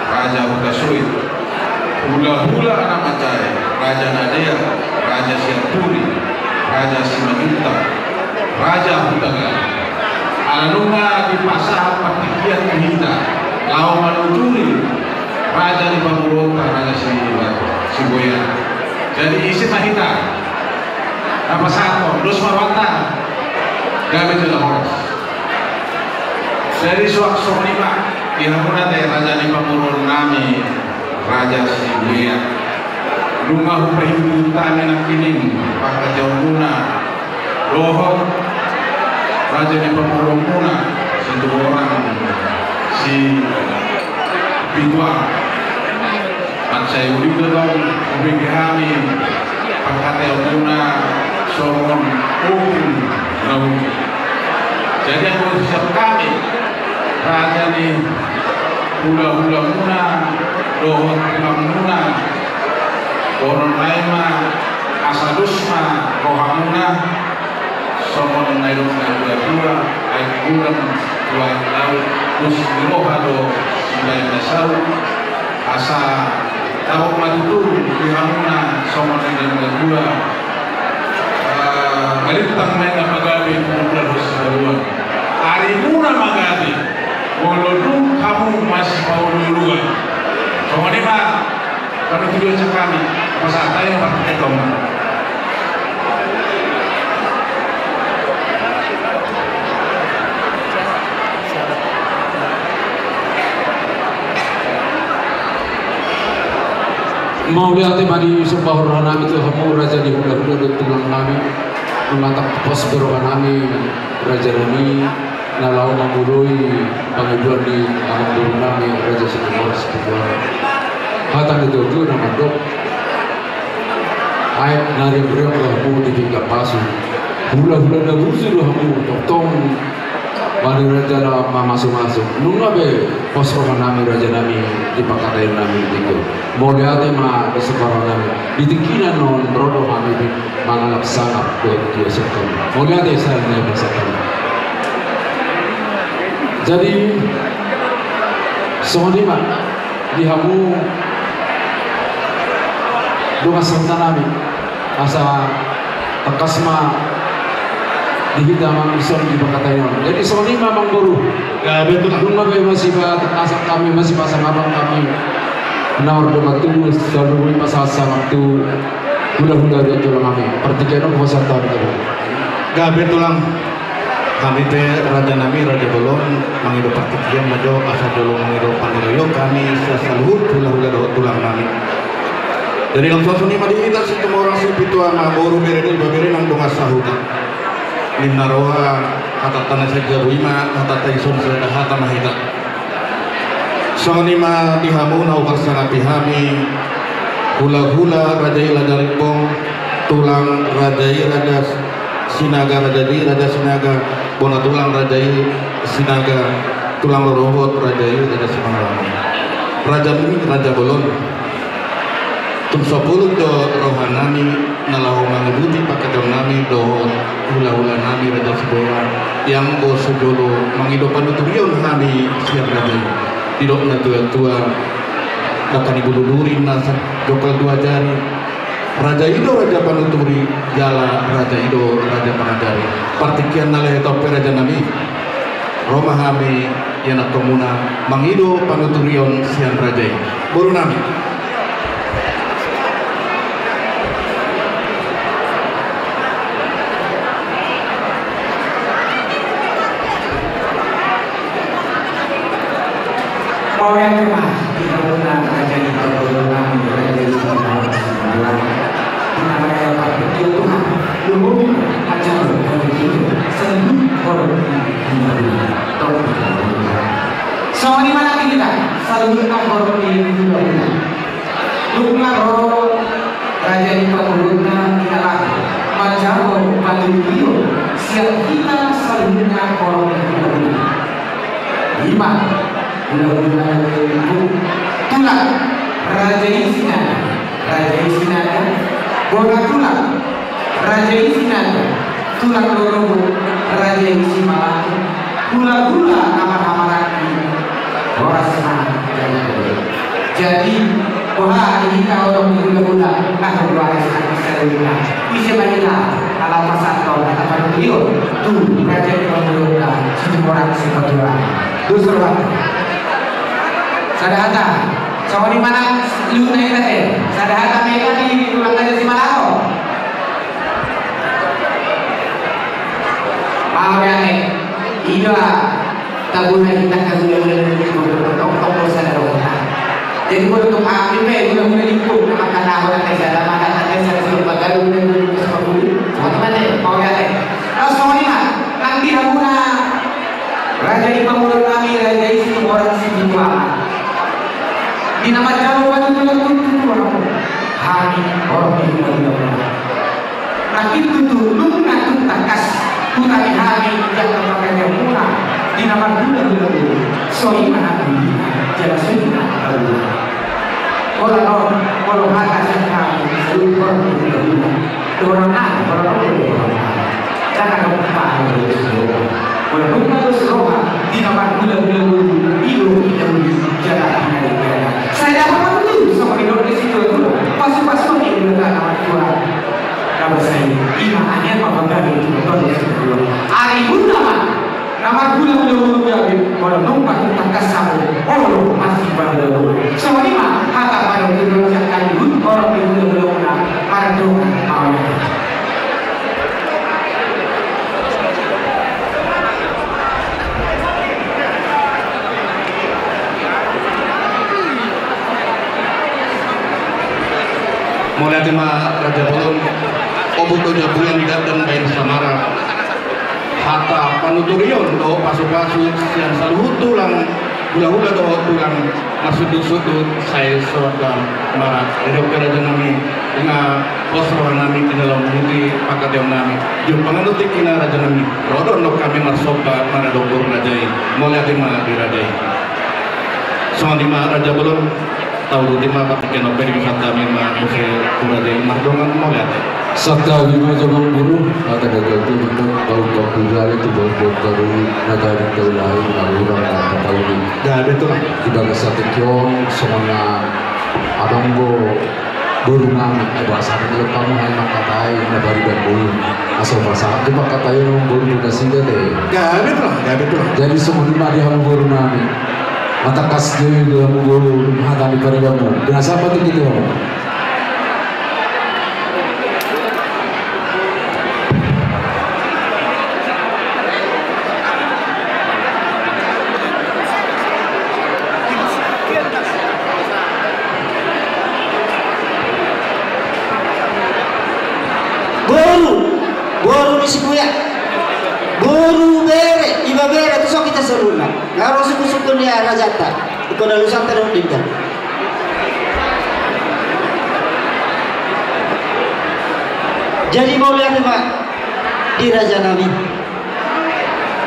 Raja Hutasoit, hulahula anak manjae, Raja Nadea, Raja Sianturi, Raja Simanjuntak, Raja Hutagalung. Ala nunga dipasahat partingkian tu hita laho manuturi raja ni pamoruonta, Raja Sibuea. Jadi ise ma hita na pasahathon, dos ma rohanta, gabe jala horas. Jadi suang songon i ma di hamuna, ate, raja ni pamoruonnami, Raja Sibuea. Nunga hupaihutihut hami nangkining pangkataionmuna dohot raja ni pamoruonmuna, Situmorang Sipitu Ama. Mansai uli do tong hubege hami pangkataionmuna songon ompung na uli. Jadi anggo sian hami, raja ni hulahulamuna dohot tulangmuna, dohononnami ma, asa dos ma rohamuna, songon na nidok ni natuatua, aek bulan tu aek laut, dos ni roha do sibaen na saut. Asa dapot ma tutu di hamuna songon na nidok ni natuatua, eh, marintang ma inna pagabe, pungmuna dohot sibaluan. Arimuna ma gabe, molo dung hamu masipaolooloan. Songon i ma panuturion sian hami, pasahat hami ma partingkian tu hamu. Mauliate ma di sombahon rohanami tu hamu, raja ni hulahula dohot tulangnami. Nunga tangkas pos be rohanami, rajanami, na laho mangoloi pangidoan ni amangborunami, Raja Situmorang Sipitu Ama. Hata ni natuatua na mandok, Aek na riokriok do hamu di pinggan pasu. Hulahula na burju do hamu, tongtong. Mani raja na mamasumasu. Nunga be pos rohanami rajanami di pangkataionnami di tingki on. Mauliate ma di saparnami. Di tingki na on ro do hami di mangalap sangap dohot tuasion hami. Mauliate saluhutna di pasahaton. Jadi songon i ma di hamu dongan sahutanami, asa tangkas ma di hita manang dison di pangkataion. Jadi songon i ma amangboru. Gabe Tulang. Nunga be masipatangkasan hami, masipasangapan hami. Na mardongan tubu, songon i ma pasahat sangap tu hulahula dohot tulangnami. Partingkian on pasahat hami. Gabe Tulang. Hami pe rajanami, raja bolon, mangido partingkian ma jo, asa jolo mangido pangidoan hami sian saluhut hulahula dohot tulangnami. Jadi langsung songon i ma di hita, Situmorang Sipitu Ama, boru, bere dohot ibebere nang dongan sahuta. Ninna roha, hatanta na sian jabu i ma hatanta, dison sada hata ma hita. Songon i ma di hamu na huparsangapi hami, hulahula raja i Raja Rimbong, tulang raja i Raja Sinaga, raja i Raja Sinaga, bona tulang raja i Sinaga, tulang rorobot raja i Raja Simanullang. Rajanami, raja bolon. Tung so pulut do rohanami na laho mangihuti pangkataionnami dohot hulahulanami Raja Siboya, ianggo so jolo mangido panuturion hami sian raja i. Didok natuatua, dangka ni bulu duri na jokal dua jari. Raja i do raja panuturi, jala raja i do raja pangajari. Partingkian na lehet on pe rajanami, ro ma hami ianakhonmuna mangido panuturion sian raja i. Borunami. Mauliate ma di hamuna raja ni parboruon nami, raja i Sinaga. Di nama raja partingkian Tuhan, lumobi ma acara partingkian, saluhut horong ni hulahula. Songon i ma nang di hita, saluhutna horong ni hulahula. Dung na ro raja ni parboruonna, di na laho manjalo panuturion sian hita saluhutna horong ni hulahula. I ma hulahula ni tulang raja i Sinaga, raja i Sinaga, bona tulang raja i Sinaga, tulang rorobot raja i Simalakun, hulahula na marhahamaranggi, horas ma. Jadi boha di hita horong ni hulahula, na hurang isi na bisa dihita. Ise ma hita na laho pasahathon hata panuturion tu raja ni parboruon, Situmorang Sipitu Ama. Dos rohanta. Sada hata. Songon i ma nang luhutna hita ate. Sada hata ma hita di tulang raja Simalakun. Mauliate. Ido. Tabona hita hulahula ni Rimbong, tongtong do sada roha. Jadi molo tung hami pe hulahula ni Rimbong, na mangkatahon ate sada ma hata, ate sada, sian panggabean hulahula ni Rimbong, songon i ma ate, mauliate. Laos songon i ma nang di hamuna raja ni parboruon nami, raja i Situmorang Sipitu Ama. Di na manjalo panuturion tu hamu, hami horong ni hulahula. Nangkin tutu nunga tung tangkas hutangihon hami di angka panggabeanmuna di na marhulahula on. Songon i ma hami jala songon i ma hami. Holan on, holan hata sian hami saluhut horong ni hulahula. Dohonon nami, holan on do dohonon nami. Ndang adong paha ni dos roha. Molo nunga dos roha di na marhulahula on, i do hinauli jala hinadengganan. Sai dapot ma tutu songon nidok ni situatua, pasupasu ni Debata na martua. Kabar sai, i ma anian ma panggabean tu baru sipuluh. Arihutna ma na marhulahula on gabe, molo nunga tung tangkas hamu olo masipahulahula. Songon i ma hata panuturion sian hami saluhut horong ni hulahula on, mardongan mauliate. Mauliate ma raja bolon, obuk do jabulan, gandan baen samara. Hata panuturion dohot pasupasu sian saluhut tulang Hulahula dohot tulang na sundut-sundut sai soat mara. Jadi ope raja nami, nga pos roha nami di dalam hati pangkataion nami. Jumpa nang di tingkina raja nami. Ro do nang hami marsomba maradophon raja i. Mauliate ma di raja i. Songon i ma raja bolon. Tauduti ma partingkian on pe di hami ma muse tu raja i mardongan mauliate. Santabi ma jo amangboru, hata na gabe di bau bau gale tu bau bau garu na tadi tau lain na urang na tatauni. Gabe tu lah. Di bagasan tingki on songon na adong do boru nami, eh, bahasa ni lepamu hai mangkatai na bari dan boru. Asa bahasa tu mangkatai na boru tu nasida te. Gabe tu lah, gabe tu lah. Jadi songon i ma di hamu boru nami. Matangkas do i di hamu boru, hata ni paribanmu. Biasa apa tu gitu? Boru, boru ni si Buya. Boru, bere, ibebere, tu so hita saluhutna. Nga ro sungkun-sungkun ni rajanta. Ingkon alusanta dohot denggan. Jadi mauliate ma di raja nami.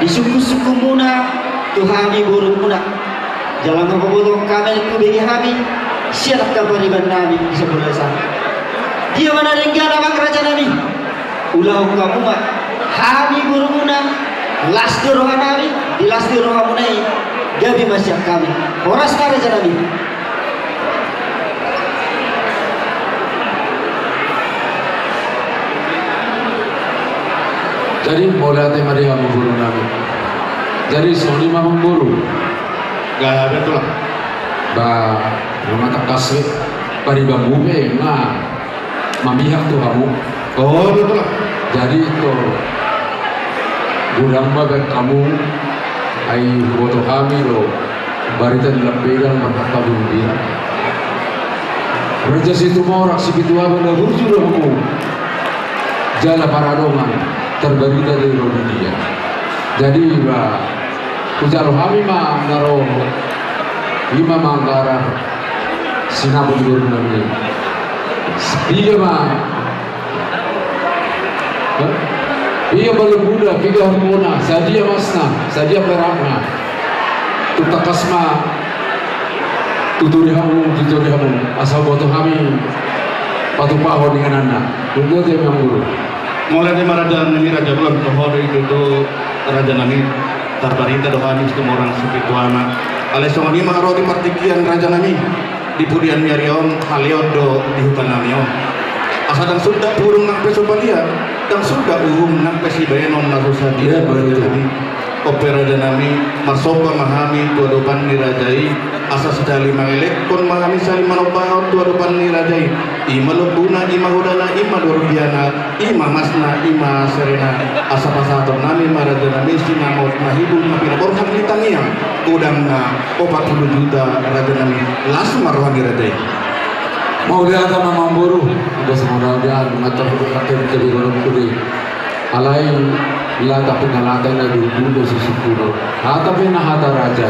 Di sungkun-sungkunmuna tu hami borumuna. Jala nga pabotohon hami na hubege hami sian angka pariban nami di sabola sa. Dia ma na denggan amang raja nami. Ulahon hamu ma hami borumuna, las do roha nami, di las ni rohamuna i gabe ma sian hami. Horas ma raja nami. Jadi mauliate ma di hamu boru nami. Jadi songon i ma amangboru. Gabe tu lah. Ba, nga matangkas be paribanmu pe nga mamihak tu hamu. Oh, betul lah. Jadi tu godang ma baen hamu, ai huboto hami do barita ni lambegan marhata burung dia. Raja Situmorang Sipitu Aba na burju do hamu. Jala paradongan tarbarita do i ro di dia. Jadi ba, hujalo hami ma na ro i ma manggarar sinaput ni boru nami. Piga ma, eh? Piga ma lombuna, piga horbo na, sadia masna, sadia perakna. Tung tangkas ma tuturi hamu, tuturi hamu. Asa huboto hami patupahon ingananna. Tung do te amangboru. Mauliate ma raja nami, raja bolon, toho do i tutu raja nami. Tarbarita do hami Situmorang Sipitu Aba. Alai songon i ma ro di partingkian raja nami. Di pudian ni ari on haleon do di huta nami on. Asa ndang suda burung nang pe so palia, ndang suda uhum nang pe sibaenon na so sadia. Iya, betul. Jadi, ope raja nami, marsomba ma hami tu adopan ni raja i, asa sahali mangelekhon ma hami sahali manombahon tu adopan ni raja i. I ma lombuna, i ma hodana, i ma dorbiana, i ma masna, i ma serena, asa pasahaton nami ma raja nami sinamot na hibul na pinaborhat ni tangiang, godang na opat pulu juta raja nami, las ma roha ni raja i. Mauliate ma amangboru, udah semua dia mengatur pakai kebiruan kudi. Alai lata pe na lata na dulu dulu susukuno. Hata pe na hata raja.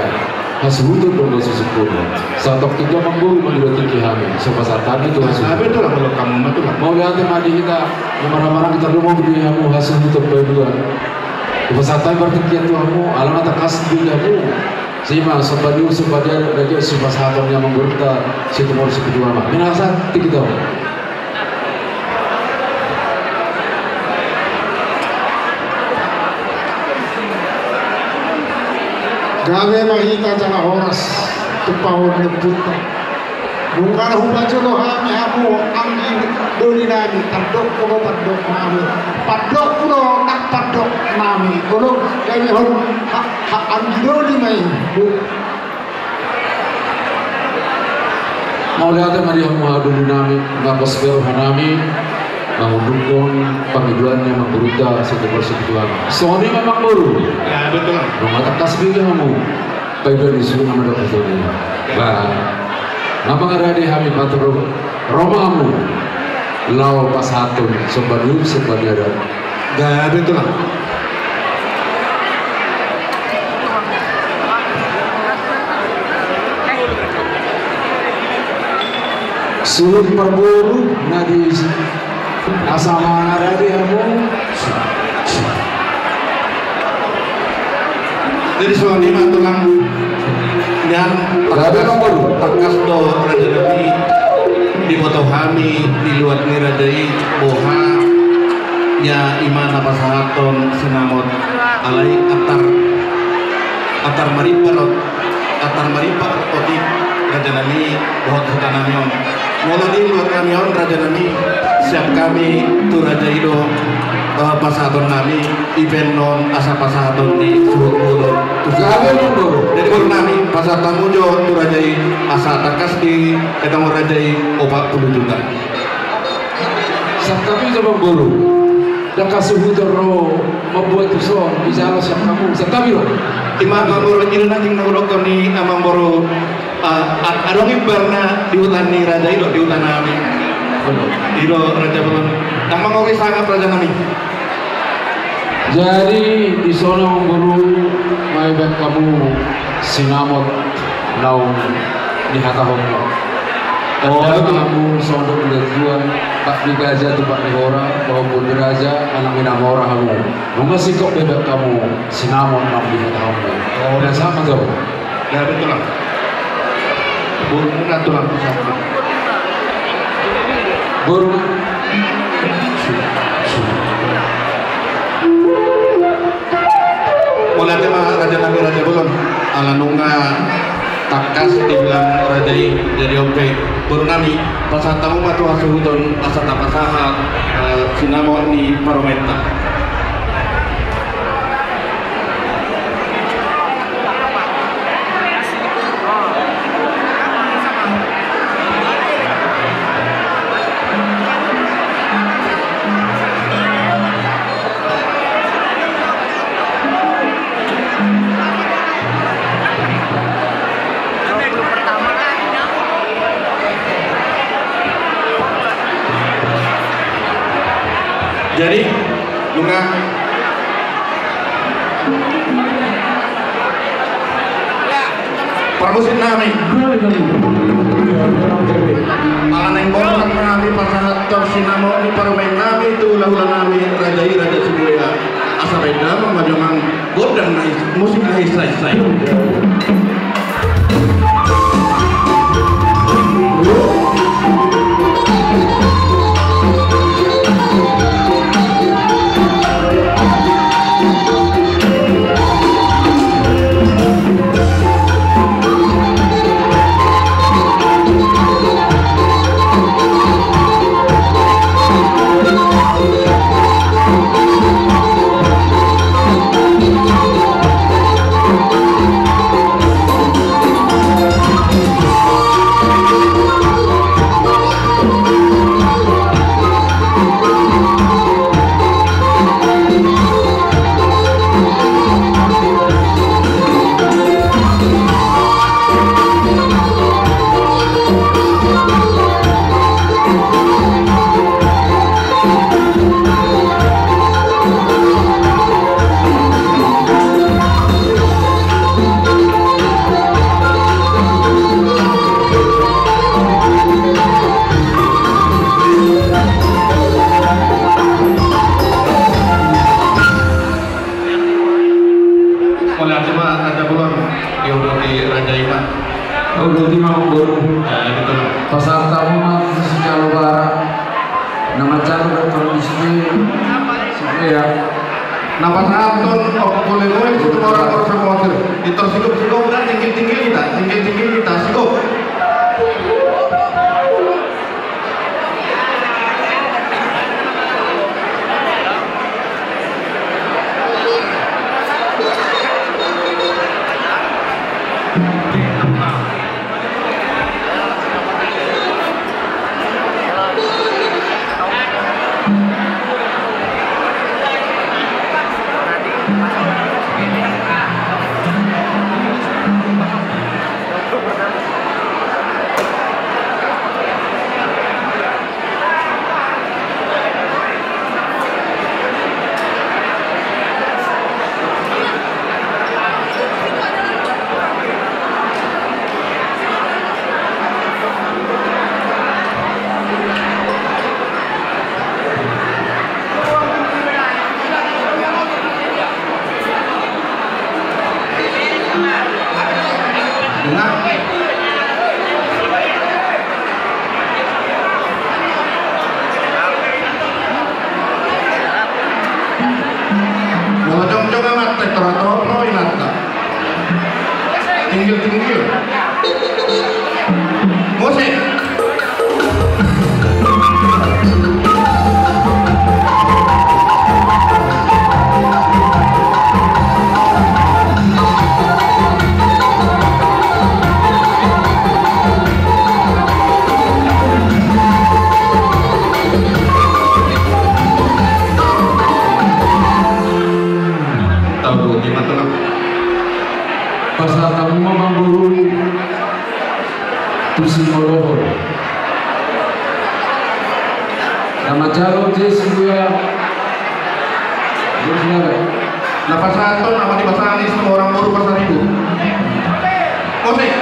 Hasuhuton do ma susukuno. Satok tu amangboru mangido tingki hami. So pasahat hami tu hasuhuton. Nah, betul lah, kalau kamu mah tuh lah. Mauliate ma di hita, na marhamaranggi tarlumobi di hamu hasuhuton paidua. Hupasahat hami partingkian tu hamu, ala nga tangkas di hamu. Songon i ma somba ni uhum, somba ni adat, na gabe sipasahaton ni amangborunta Situmorang Sipitu Aba. Minasat tingki tu. Gabe ma hita jala horas, tumpahon ni ompunta. Nunga na hupajolo hami hamu anggi doli nami, pandokmu do pandok nami, pandokmu do nang pandok nami. Olo, gabe hon ha, ha, anggi doli ma i. Mauliate ma di hamu haha doli nami, nga pos be roha nami, mangudurhon pangidoan ni amangborunta Situmorang Sipitu Aba. Songon i ma amangboru. Ya, betul lah. Nunga tangkas be hamu. Paidoan ni suhut na mandok tu i. Ba, nga mangarade hami patur ro ma hamu. Laho pasahathon somba ni uhum, somba ni adat. Gabe tu lah. Suhut parboru na di asa marade hamu. Jadi songon i ma tulang nian. Tangkas do raja nami, diboto hami di luat ni raja i boha ia ima na pasahathon sinamot, alai antar, antar marimba rap, antar marimba rap otik raja nami, dohot huta nami on. Molo di luat nami on raja nami, siap hami tu raja i do, eh, pasahaton nami, i pe annon asa pasahaton ni suhut molo tu suhut. Jadi boru nami, pasahat hamu jo tu raja i asa tangkas dietong raja i opat pulu juta. Siap hami jo amangboru. Dang hasuhuton ro mambuat tuson, insya Allah siap hamu, siap hami ro. Ima amangboru, i do na tingki na hudok ni amangboru. Ah, ad-, adong imbar na di huta ni raja i do, di huta nami. I do raja bolon. Dang mangori sangap raja nami. Jadi dison amangboru, mauliate hamu sinamot naung dihatahonmu. Oh, tanda betul. Hamu songon na tujuan, pak ni gaja tu pak ni hora, bahwa pun raja, anak ni na mora hamu. Nunga singkop be hamu sinamot naung dihatahonmu. Oh. Udah sama tuh. Ya, betul lah. Burung na tulang pusaka. Burung. Mauliate ma raja nami raja bolon. Ala nunga tangkas dibilang raja i, jadi on pe boru nami, pasahat hamu ma tu hasuhuton asa tapasahat, eh, sinamot ni parumaenta. Jadi, nunga parmusik nami. Ala naeng borat nami pasahathon sinamot ni parumaen nami tu hulahula nami raja i, Raja Sibuea. Asa baen damang ma jo amang gondang na his-, musik na hisa-hisa i. Mauliate ma raja bolon, diuduti raja i ma. Uduti ma amangboru. Ya, betul. Pasahat hamu ma tu si Jalo Bara. Na manjalo do tong di si. Ya. Na pasahathon, oh, boleh, boleh, situ orang, orang sama wakil. Itu sigop, sigop, dan tinggi, tinggi kita, tinggi, tinggi kita, sigop. Molo jongjong amanta, tor hatop ma inanta. Tinggil-tinggil. Musik. Tau do, di mana? Pasahat hamu ma, amangboru, tu singololo. Na manjalo je si Buya. Na pasahathon nama di pasangan i, Simorang boru Pasaribu. Musik.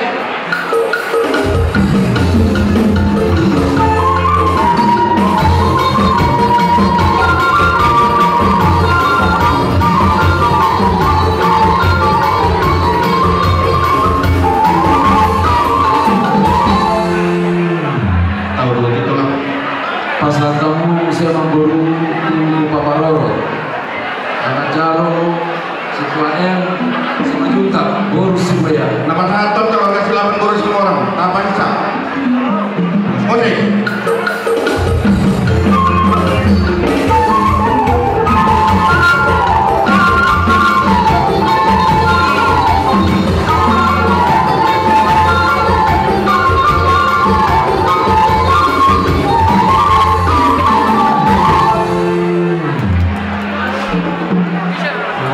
Tau do, di tolak. Pasahat hamu muse, amangboru, tu Paparoro. Na manjalo si Tuan M, Simanjuntak boru Sibuea. Na pasahathon keluarga Silaban boru Simorang, Tapansa. Musik.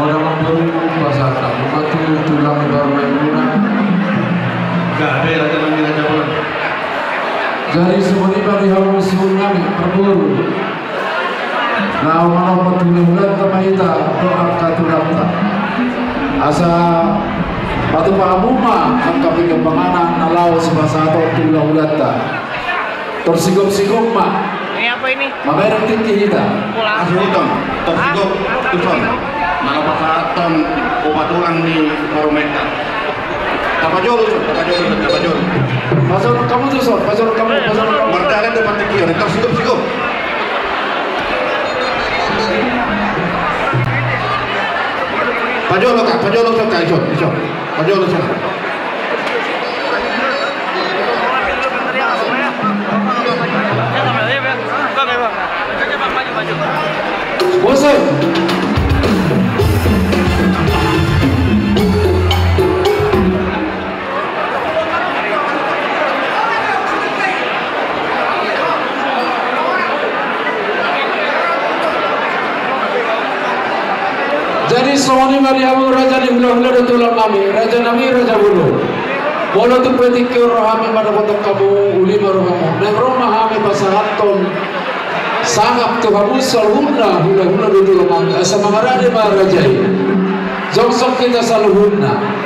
Molo amangboru, pasahat hamu ma tu tulang ni parumaenmuna. Gabe, raja nami, raja boru. Jadi songon i ma di hamu suhut nami parboru. Na manompar tu hulahulanta ma hita dohot angka tulangta. Asa patupa hamu ma angka pinggan panganan na laho sipasahaton tu hulahulanta. Tor sigop-sigop ma. Ini apa ini? Mamereng tingki hita. Bola. Asi utang, tor sigop, tuson. Molo pasahathon upa tulang ni parumaenta. Tapajolo, tapajolo, tapajolo. Pajolo hamu tuson, pajolo hamu, pajolo hamu. Mardalan do patingkion, tor sigop-sigop. Pajolo, Kak, pajolo, Kak, ison, ison. Pajolo, ison. Jadi songon i ma di hamu raja ni hulahula dohot tulang nami, raja nami, raja boru. Molo tung pe tingki on ro hami mandapothon hamu, uli ma rohamu. Naeng ro ma hami pasahathon sangap tu hamu saluhutna hulahula dohot tulang nami. Asa mangarade ma raja i. Jongjong hita saluhutna.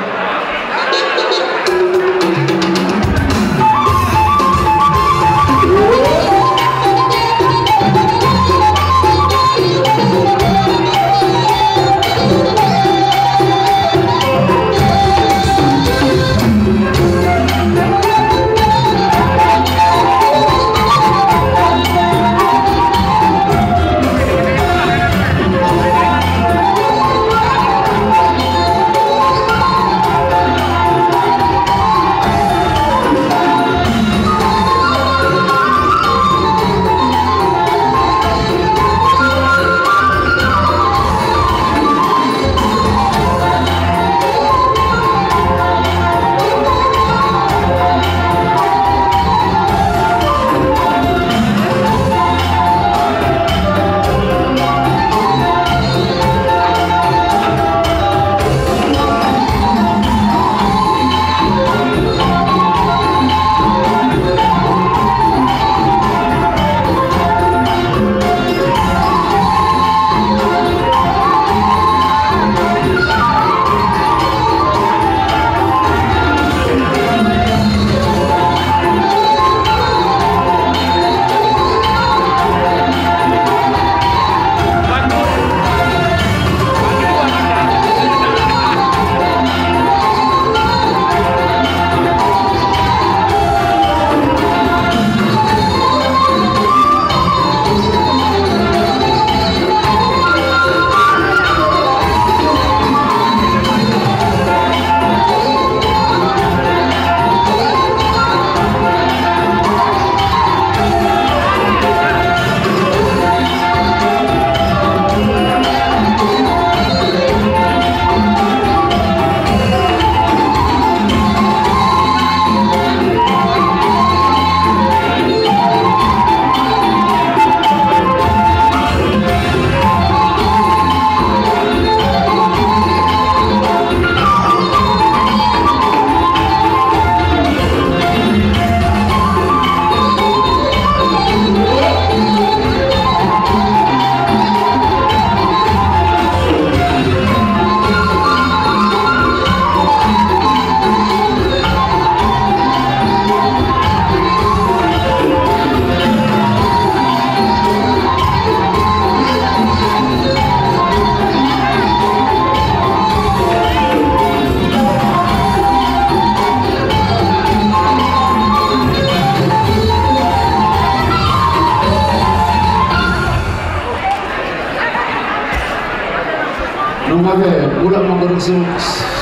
Boru si,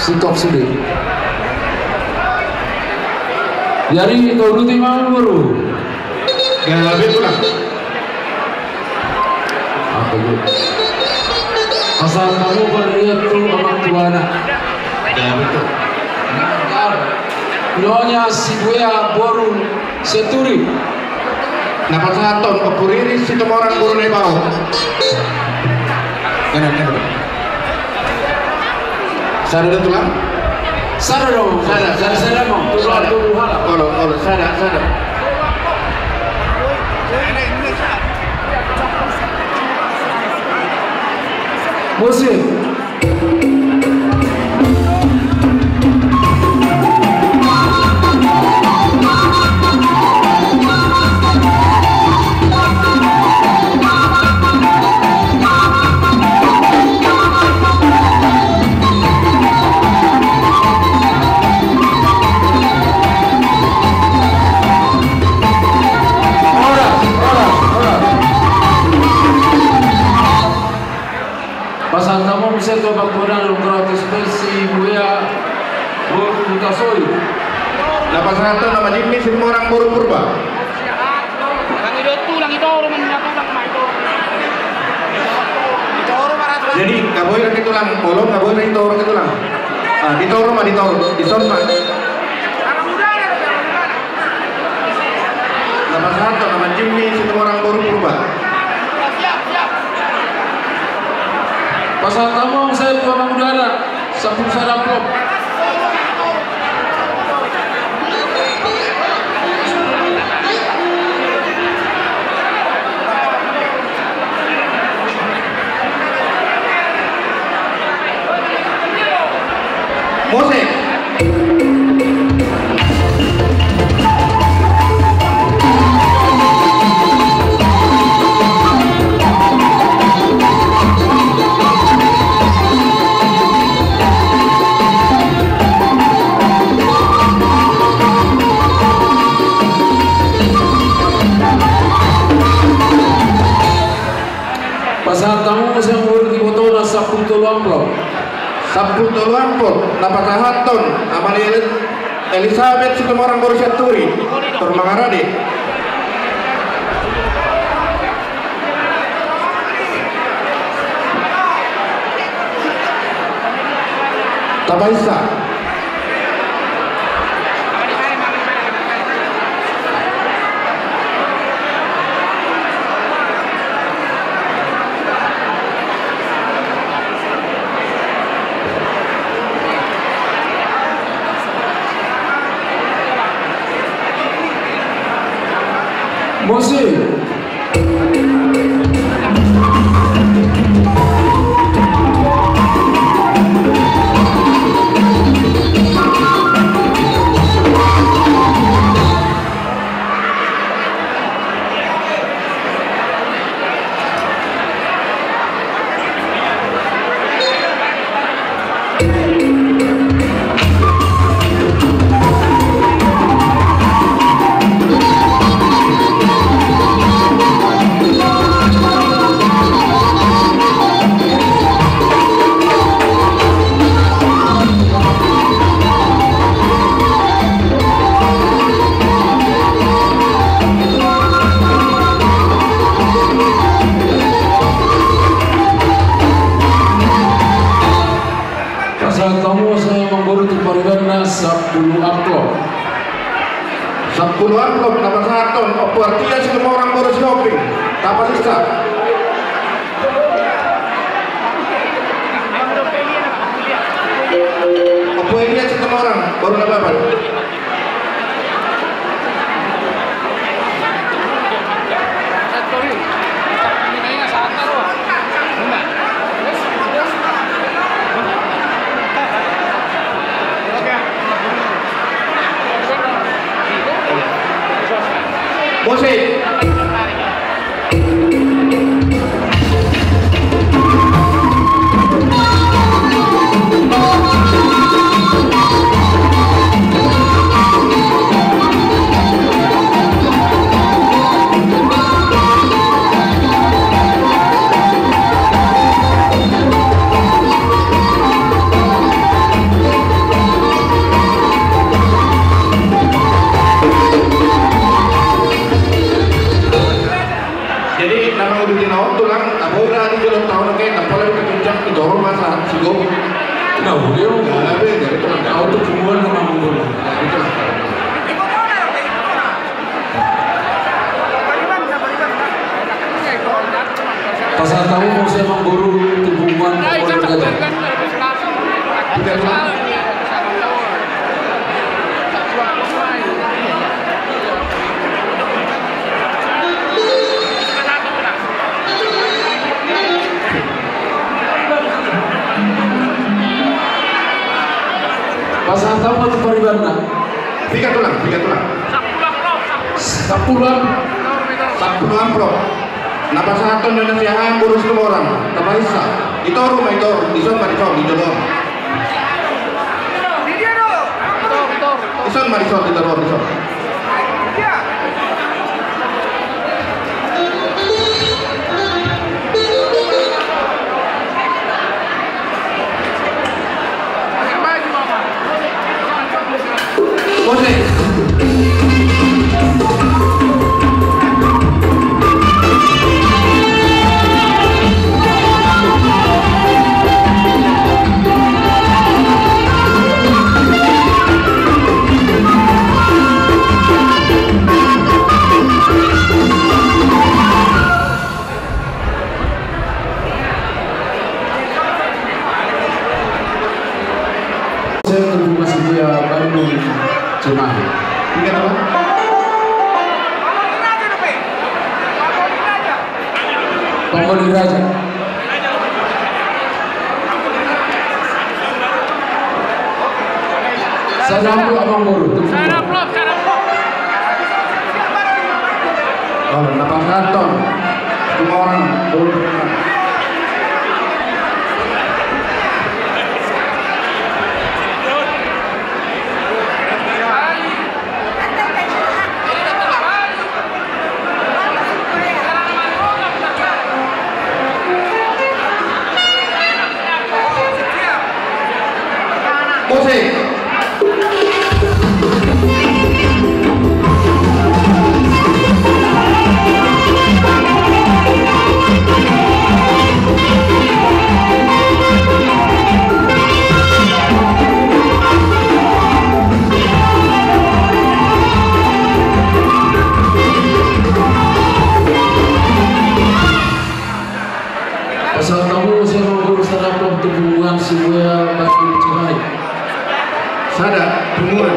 si top sude. Jadi, tolu lima boru. Gabe tulang. Apa itu? Pasahat hamu parian tu amang tuana. Gabe tulang. Nyonya Sibuea boru Sianturi. Na pasahathon Ompu Riris Situmorang boru Naibao. Enak, enak. Sada do tulang? Sada do. Sada, sada, sada, sada, sada. Olo, olo, sada, sada. Musik. Pasahat hamu muse tu amang tuana, gratis versi Buea boru Hutasoit. Na pasahathon nama Jimmy Situmorang boru Purba. Jadi, nga boi lagi tulang, olo, nga boi lagi toro ke tulang. Ah, di toro ma, di toro, di son ma. Na pasahathon nama Jimmy Situmorang boru Purba. Pasahat hamu muse tu amang tuana, sampulu sada amplop. Musik. Pasahat hamu muse boru Ibotona sampulu tolu amplop. Sampulu tolu amplop, na pasahathon Amalia Elisabeth Situmorang boru Sianturi, tor mangarade. Tapaisa. Musik. Pasahat hamu muse amang boru tu paribanna sampulu amplop. Sampulu amplop na pasahathon Ompu Artia Situmorang boru Sihombing. Tapaisa. Ompu Elia Situmorang boru Nababan. Musik. Muse amangboru, tu punguan Komponen Gajah. Pasahat ma tu paribanna. Piga tulang, piga tulang. Sampulu amplop. Sampulu amplop. Na pasahathon do na siahaan boru Situmorang. Tapahinsa. Di toru ma, di toru. Dison ma, dison, di toru. Dison ma, dison, di toru, dison. Saya terima kasih ya, Bandung Cimahi. Ingat apa? Pangoli Raja. Sada amplop, amangboru. Sada amplop, sada amplop. Oh, na pasahathon. Situmorang. Musik. Pasahat hamu muse amangboru sada amplop tu punguan Sibuea Bandung Cimahi. Sada, punguan.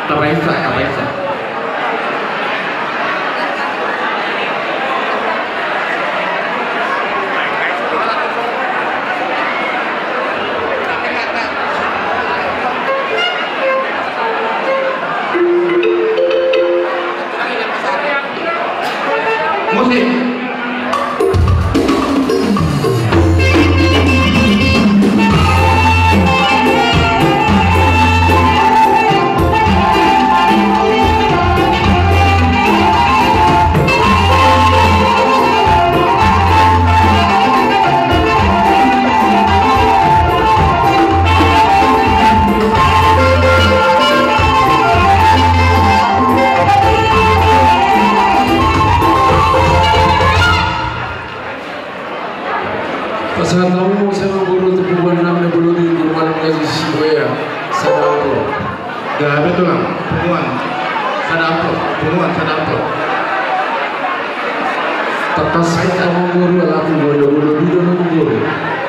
Tapahinsa, tapahinsa. Musik. Pasahat hamu muse amangboru tu punguan na bolon i, punguan na di Sibuea, sada amplop. Gabe tulang, punguan. Sada amplop, punguan, sada amplop. Tangkas ma amangboru, ala tu bolon, bolon i do amangboru.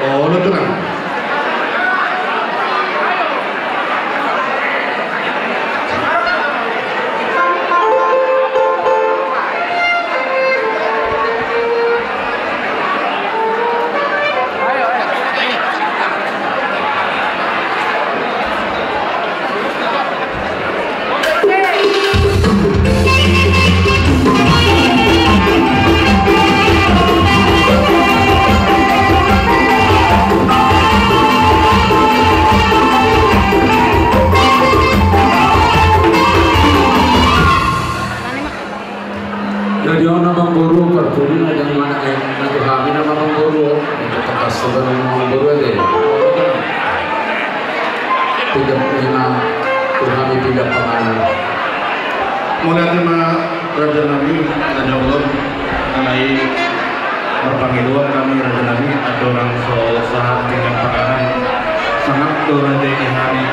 Olo tulang. Jadi on amangboru, parpudi na jang mana, eh, na tu hami nama amangboru, eh, tangkas tu hami nama amangboru ate. Pijak ni ma tu hami pijak panganan. Mauliate ma raja nami, na jolo on, alai marpangidoan hami raja nami, andorang so sahat pijak panganan. Sangap do raja i hami.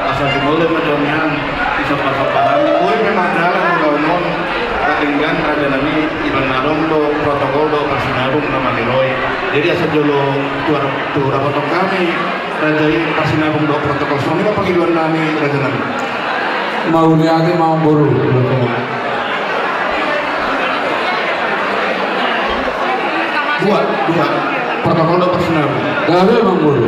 Asa jumolo ma jaminan. Sampah-sampahan, boi pe mardalan ulaon on, na denggan raja nami, iba na adong do protokol dohot parsinabung na maniroi. Jadi asa jolo tu ar-, tu rapoton hami, raja i, parsinabung dohot protokol. Songon i ma pangidoan nami, raja nami. Mauliate ma amangboru. Dua, dua. Protokol dohot parsinabung. Gabe amangboru.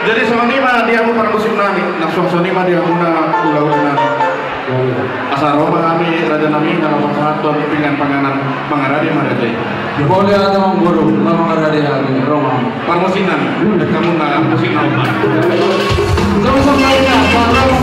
Jadi songon i ma di hamu parmusik nami, na songon i ma di hamu na ulaon nami. Asa ro ma hami raja nami na laho pasahathon pinggan panganan, mangarade ma raja i. Mauliate amangboru, na mangarade hami, ro ma. Parmusik nami, dek hamu na musik nami. Sama-sama ya, sama-sama.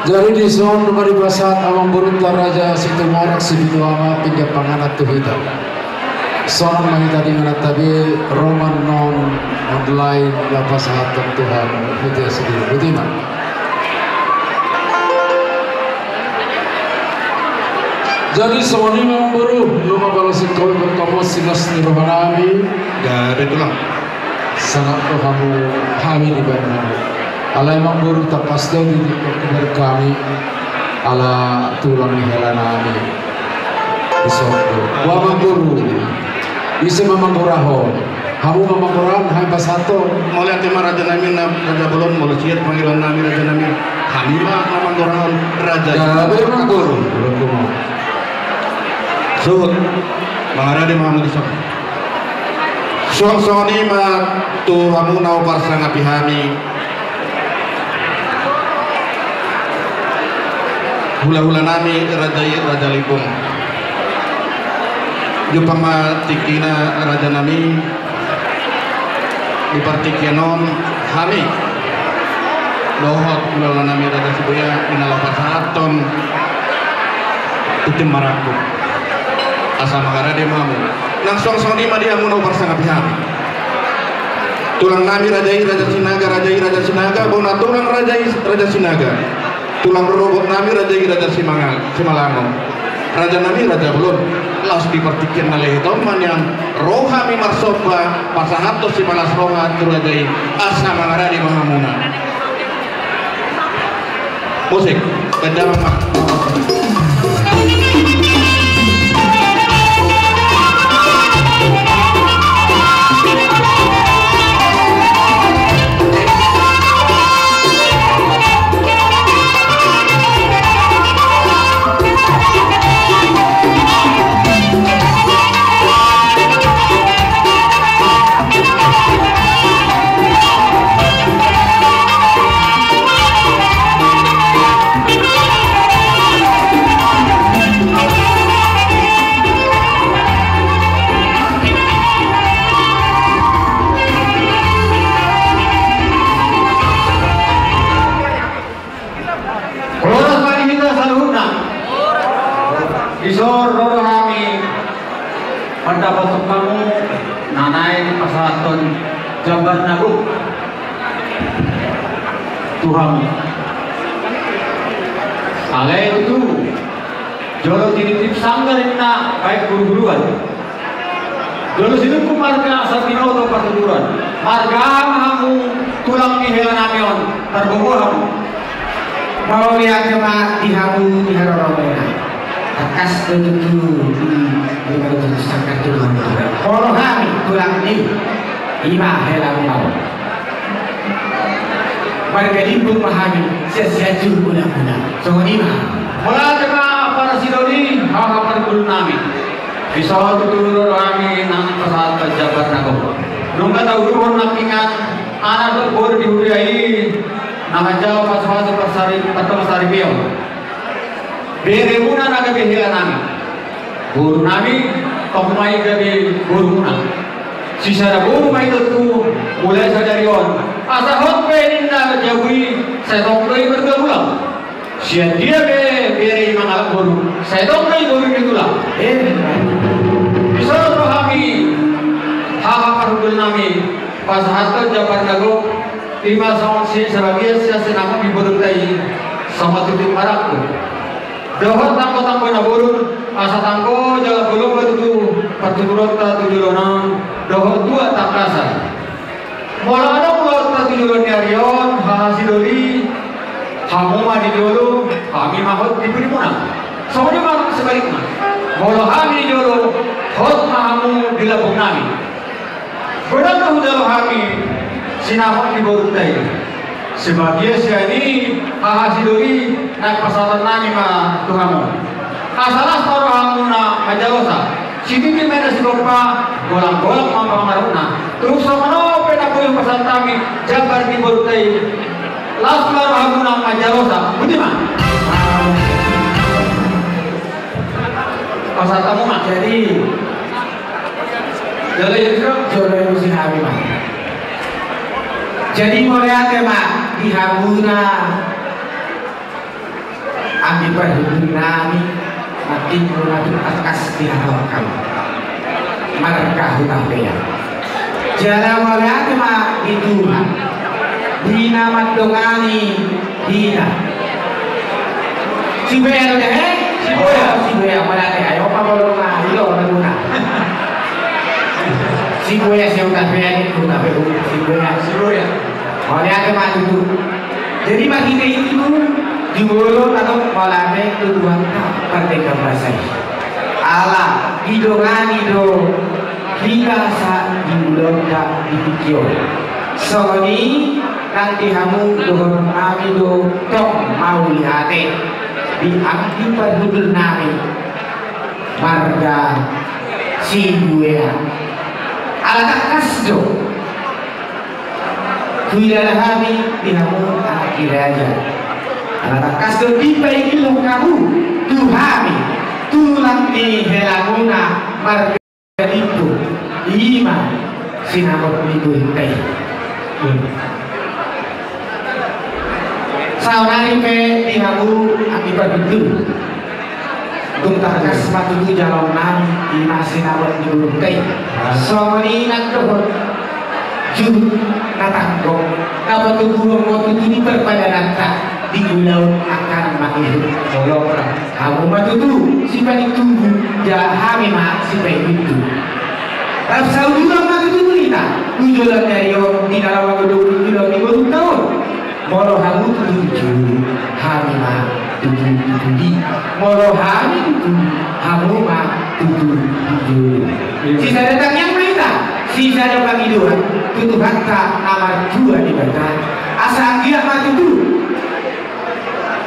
Jadi dison nunga dipasahat amangborunta Raja Situmorang Sipitu Ama pinggan panganan tu hita. Songon ma hita di ingananta be, ro ma annon online na pasahathon Tuhan, botima. Jadi songon i ma amangboru, nunga pala singkop berkomos sinas ni roha nami. Gabe tulang. Sangat rohamu hami di badan. Alai amangboru, tapas do di, di, di kami. Ala tulang ni hela nami. Di sondo. Boha amangboru. Ise ma manggorahon? Hamu ma manggorahon, hami pasahathon. Mauliate ma raja nami na raja bolon, molo siat pangidoan nami raja nami. Hami ma na manggorahon raja. Gabe amangboru. Suhut. Mangarade ma hamu dison. Suang songon i ma tu hamu na huparsangapi hami. Hulahula nami raja i, Raja Lipung. Jumpang ma tingkina raja nami. Di partingkian on hami dohot hulahula nami Raja Sibuya i na laho pasahathon tintin marangkup. Asa mangarade ma hamu. Nang suang songon i ma di hamu na huparsangapi hami. Tulang nami raja i Raja Sinaga, raja i Raja Sinaga, bona tulang raja i Raja Sinaga. Tulang rorobot nami raja i Raja Simanga-, Simalango. Raja nami raja bolon. Laos di partingkian na lehet on ma nian ro hami marsomba pasahathon sipalas roha tu raja i, asa mangarade ma hamuna. Musik, baen damang ma. Horas ma di hita saluhutna. Dison ro do hami mandapothon hamu na naeng pasahathon jambar na gok tu hamu. Alai tutu jolo tinitip sanggar inna baen guruguruan. Jolo silungkun marga asa binoto partuturan. Marga ma hamu tulang ni hela nami on, tarbobo hamu. Mauliate ma di hamu di haroromuna. Tangkas do tutu di, di, di, di sangkar tulang. Molo hami tulang ni, i ma hela muna on. Marga Limbong ma hami, sian Sianjur Mula-mula. Songon i ma. Mauliate ma para sidoli, haha parguru nami. Dison tutu ro hami nang pasahat jambar na gok. Nunga tauduthon nangkiningan anak dohot boru di huria i na manjalo pasupasu parsari, parsaripeon. Beremuna na gabe hela nami. Boru nami, tong ma i gabe borumuna. Sisada boru ma i tontu, mulai sadari on. Asa hot pe ninna jabu i, sai tong do i marga Mula. Sian dia pe bere i mangalap boru, sai tong do i boru ni tulang. Dison ro hami, haha parhundul nami, pasahathon jambar na gok, i ma songon sian sebagian sian sinamot ni borunta i, songon tutu marangkup. Dohot tanggotanggo na borun, asa tanggo jala bolon ma tutu partuturonta tu joloan on, dohot tuak tangkasan. Molo adong ulaonta tu joloan ni ari on, haha sidoli, hamu ma di jolo, hami ma hot di pudimuna. Songon i ma sebalikna. Molo hami di jolo, hot ma hamu di lambung nami. Godang do hujalo hami sinamot ni borunta i. Sebagian sian i, haha sidoli, naeng pasahaton nami ma tu hamu. Asa las ma rohamuna manjalosa. Sititi ma inna sigompa, golanggolang ma pangarahutna. Tung songon on pe na boi hupasahat hami jambar ni borunta i. Las ma rohamuna manjalosa. Boti ma. Pasahat hamu ma. Jadi, jolo i, jolo i muse hami ma. Jadi mauliate ma di hamuna. Anggi parhundul nami, na tingkos na tangkas di hamu marga Hutapea. Jala mauliate ma di Tuhan, di na mandongani hita. Sibuea do, he? Sibuea. Sibuea, mauliate, ai on ma bolon na, ilo, na guna. Sibuea, si Hutapea ni, Hutapea, Sibuea. Sibuea. Mauliate ma tutu. Jadi marhite i tutu, jumolo tadok mauliate tu Tuhanta pardenggan basa i. Ala didongani do hita sahat di ulaonta di tingki on. Songon i nang di hamu dohonon nami do tong mauliate di anggi parhundul nami marga Sibuea. Ala tangkas do huilala hami di hamu anak ni raja. Ala tangkas do dipaihilhon hamu tu hami tulang ni helamuna marga Limbong, i ma sinamot ni borunta i. Saonari pe di hamu anggi parhundul. Tung tangkas ma tutu jaloon nami, i ma sinamot ni borunta i. Songon i nang dohot juhut na tanggo, na patuduhon ho tutu di parpadananta di ulaon angka na mangihut. Olo, ora. Hamu ma tutu sipaning tubu, jala hami ma sipaihut. Rap sauduran ma tutu hita tu joloan ni ari on, di na laho godang tu joloan ni borunta on. Molo hamu tutu di jolo, hami ma tutu di pudi. Molo hami di pudi, hamu ma tutu di jolo. Sisada tangiang ma hita, sisada pangidoan tu Tuhanta na martua Debata. Asa anggiat ma tutu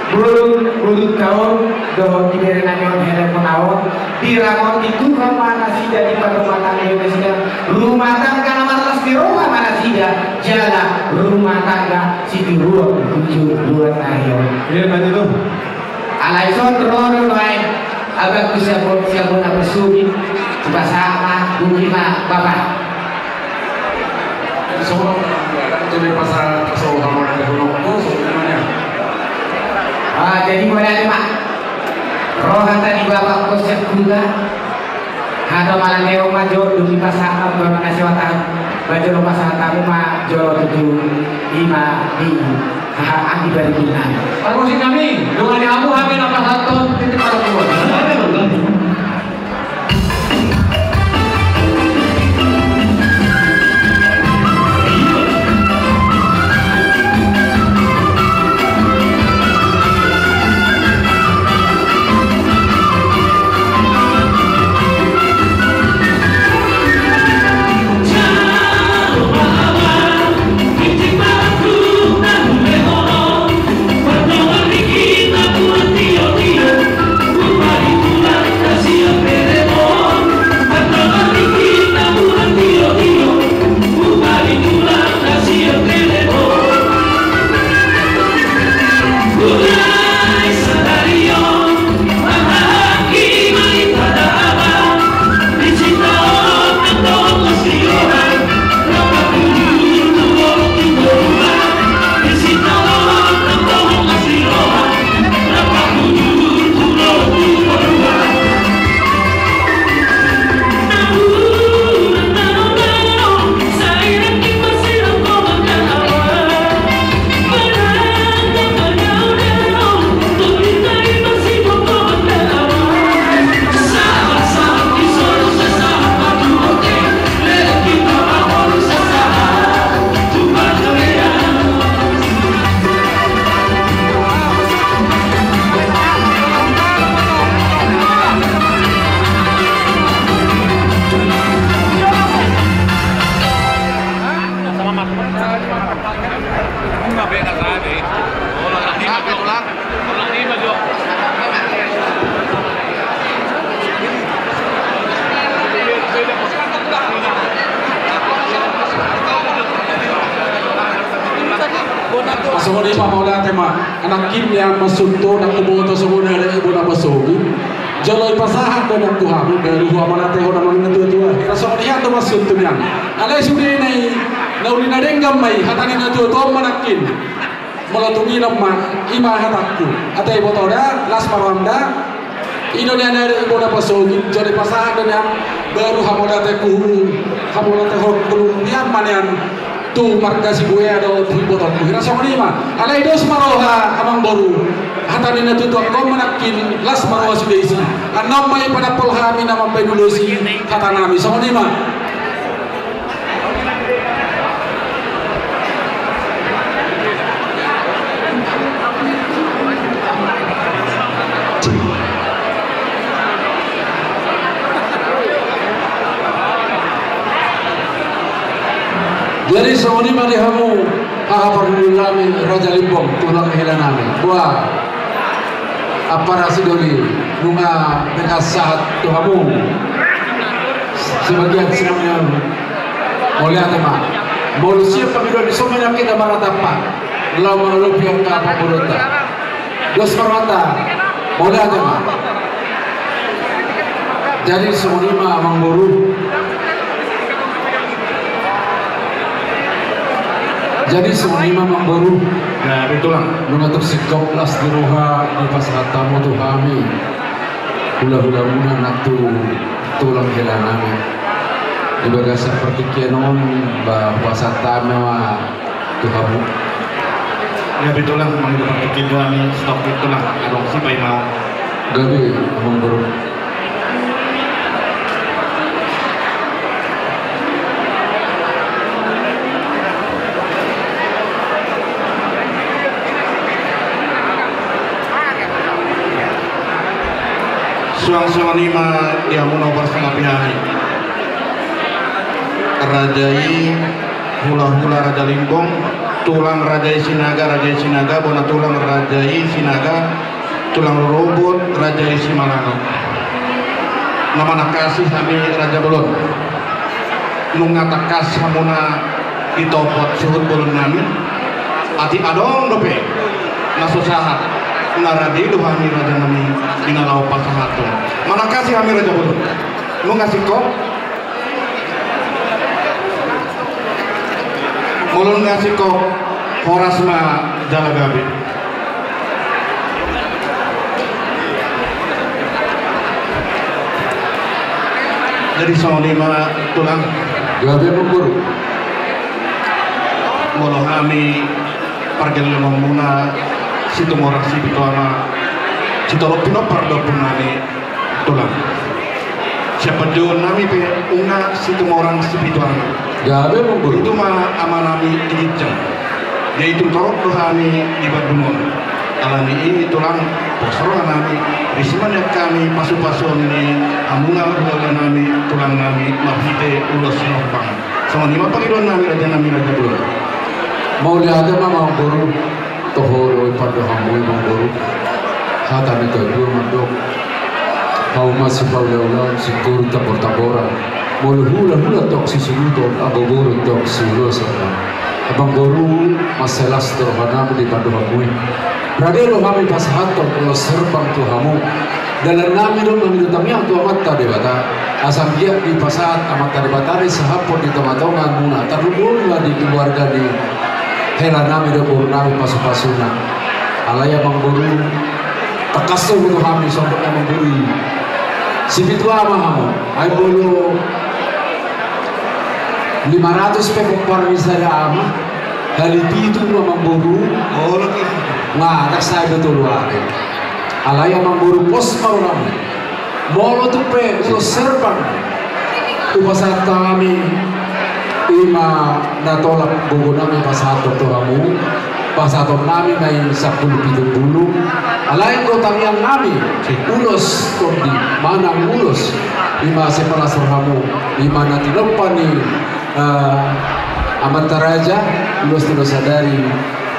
boru, borunta on dohot di bere nami on, helamuna on, diramoti Tuhan ma nasida, diparrumah tangga nasida, rumah tangga na marlas ni roha ma nasida, jala rumah tangga sitiruon tu joloan ni ari on. Iya, betul. Alai songon i do nuaeng, abangku sian bona, sian bona Persugit, hupasahat ma, boti ma, Bapa. Songon i, tu na pasahat, songon i ma. Ah, jadi mulai ma. Roha tadi bapak kos yang kuda. Hata malam dia umat jo demi pasangan bermana siwatan. Baca lo pasangan tamu ma jolo tutu ima di haha anggi bari binang. Parmusik nami, dengan di aku hami na pasahathon titik pada kuat. Songon i ma, mauliate ma. Nangkin nian ma songon i, nangkin huboto songon i, ale ibo na pasogit. Jolo ipasahat do nian tu hami baru huhamonatehon amang na tuatua. Songon i do ma songon i nian. Alai sude na i, na uli na denggan ma i, hata ni na tuatua ma nangkin. Molo tung i ma, i ma hatangku. Ate iboto da, las ma roham da. I do nian ale ibo na pasogit, jolo ipasahat do nian, baru hamonate ku, hamonatehon ku nian ma nian tu marga Sibuea dohot tu ibotongku. Hira songon i ma, alai dos ma roha amang boru. Hata ni na tuatua on ma nangkin, las ma roha sude disi. Annon ma i padaphon hami na mambahen ulos i hata nami. Songon i ma. Jadi songon i ma di hamu haha parhundul nami Raja Limbong, tulang hela nami. Boha. Ampara sidoli, nunga berhasahat tu hamu. Sebagian sinamina, mauliate ma. Molo siap pangidoan di son ma nangkin na marnatampak. Laho mangalopi angka pamboruonta. Dos ma rohanta. Mauliate ma. Jadi songon i ma amang boru. Jadi songon i ma amang boru. Nah, betul lah. Nunga tung singkop las ni roha dipasahat hamu tu hami. Hula-hula muna na tu tulang hela nami. Di bagasan partingkian on ba hupasahat hami ma tu hamu. Ya betul lah, mangido partingkian do hami stok itu lah, adong si pai mau. Gabe amang boru. Suang songon i ma di hamu na huparsangapi hami. Raja i hula-hula Raja Limbong, tulang Raja i Sinaga, Raja i Sinaga, bona tulang Raja i Sinaga, tulang rorobot Raja i Simalano. Na manangkasi hami Raja Bolon. Nunga tangkas hamuna ditopot suhut bolon nami. Atik adong dope na so sahat, na rade do hami raja nami di na laho pasahathon. Manangkasi hami Raja Bolon. Nunga singkop. Molo nunga singkop, horas ma jala gabe. Jadi songon i ma tulang. Gabe ma boru. Molo hami pargellengonmuna Situmorang Sipitu Ama, sitorop pinompar do ompung nami tulang. Sipanjouon nami pe nunga Situmorang Sipitu Ama. Gabe ma boru. Itu ma ama nami di ginjang. Jadi tung torop do hami di Bandung on. Alani i tulang, pos roha nami, ris ma nian hami pasupasuon ni hamuna hulahula nami, tulang nami, marhite ulos na hupang. Songon i ma pangidoan nami raja nami, raja bolon. Mauliate ma amangboru. Toho do i pandohanmu amangboru. Hata ni natuatua mandok: Hauma sipaulaulaon, singkoru tambor-tamboran. Molo hulahula tong sisuhuton, anggo boru tong siuloson. Amangboru, mansai las do rohanami di pandohanmu i. Rade do hami pasahathon ulos herbang tu hamu. Dalan nami do mangido tangiang tu Amanta Debata, asa anggiat dipasahat Amanta Debata ni sahaphon di tongatongamuna, tarlumobi ma di keluarga ni hela nami dohot boru nami pasupasuna. Alai amangboru, tangkas do huboto hami songon amangboru i. Sipitu ama hamu, ai molo lima ratus pe pomparan ni sada ama, hali pitu ma amangboru. Nga, ndang sae do tolu ari. Alai amangboru, pos ma rohamu. Molo tung pe ulos herbang hupasahat hami, i ma na tolap gogo nami pasahathon tu hamu, pasahaton nami ma i sampulu pitu pulu. Alai anggo tangiang nami, ulos tondi manang ulos, i ma sai palas rohamu, i ma na tinompa ni eh, amanta raja, ulos tu na sadari,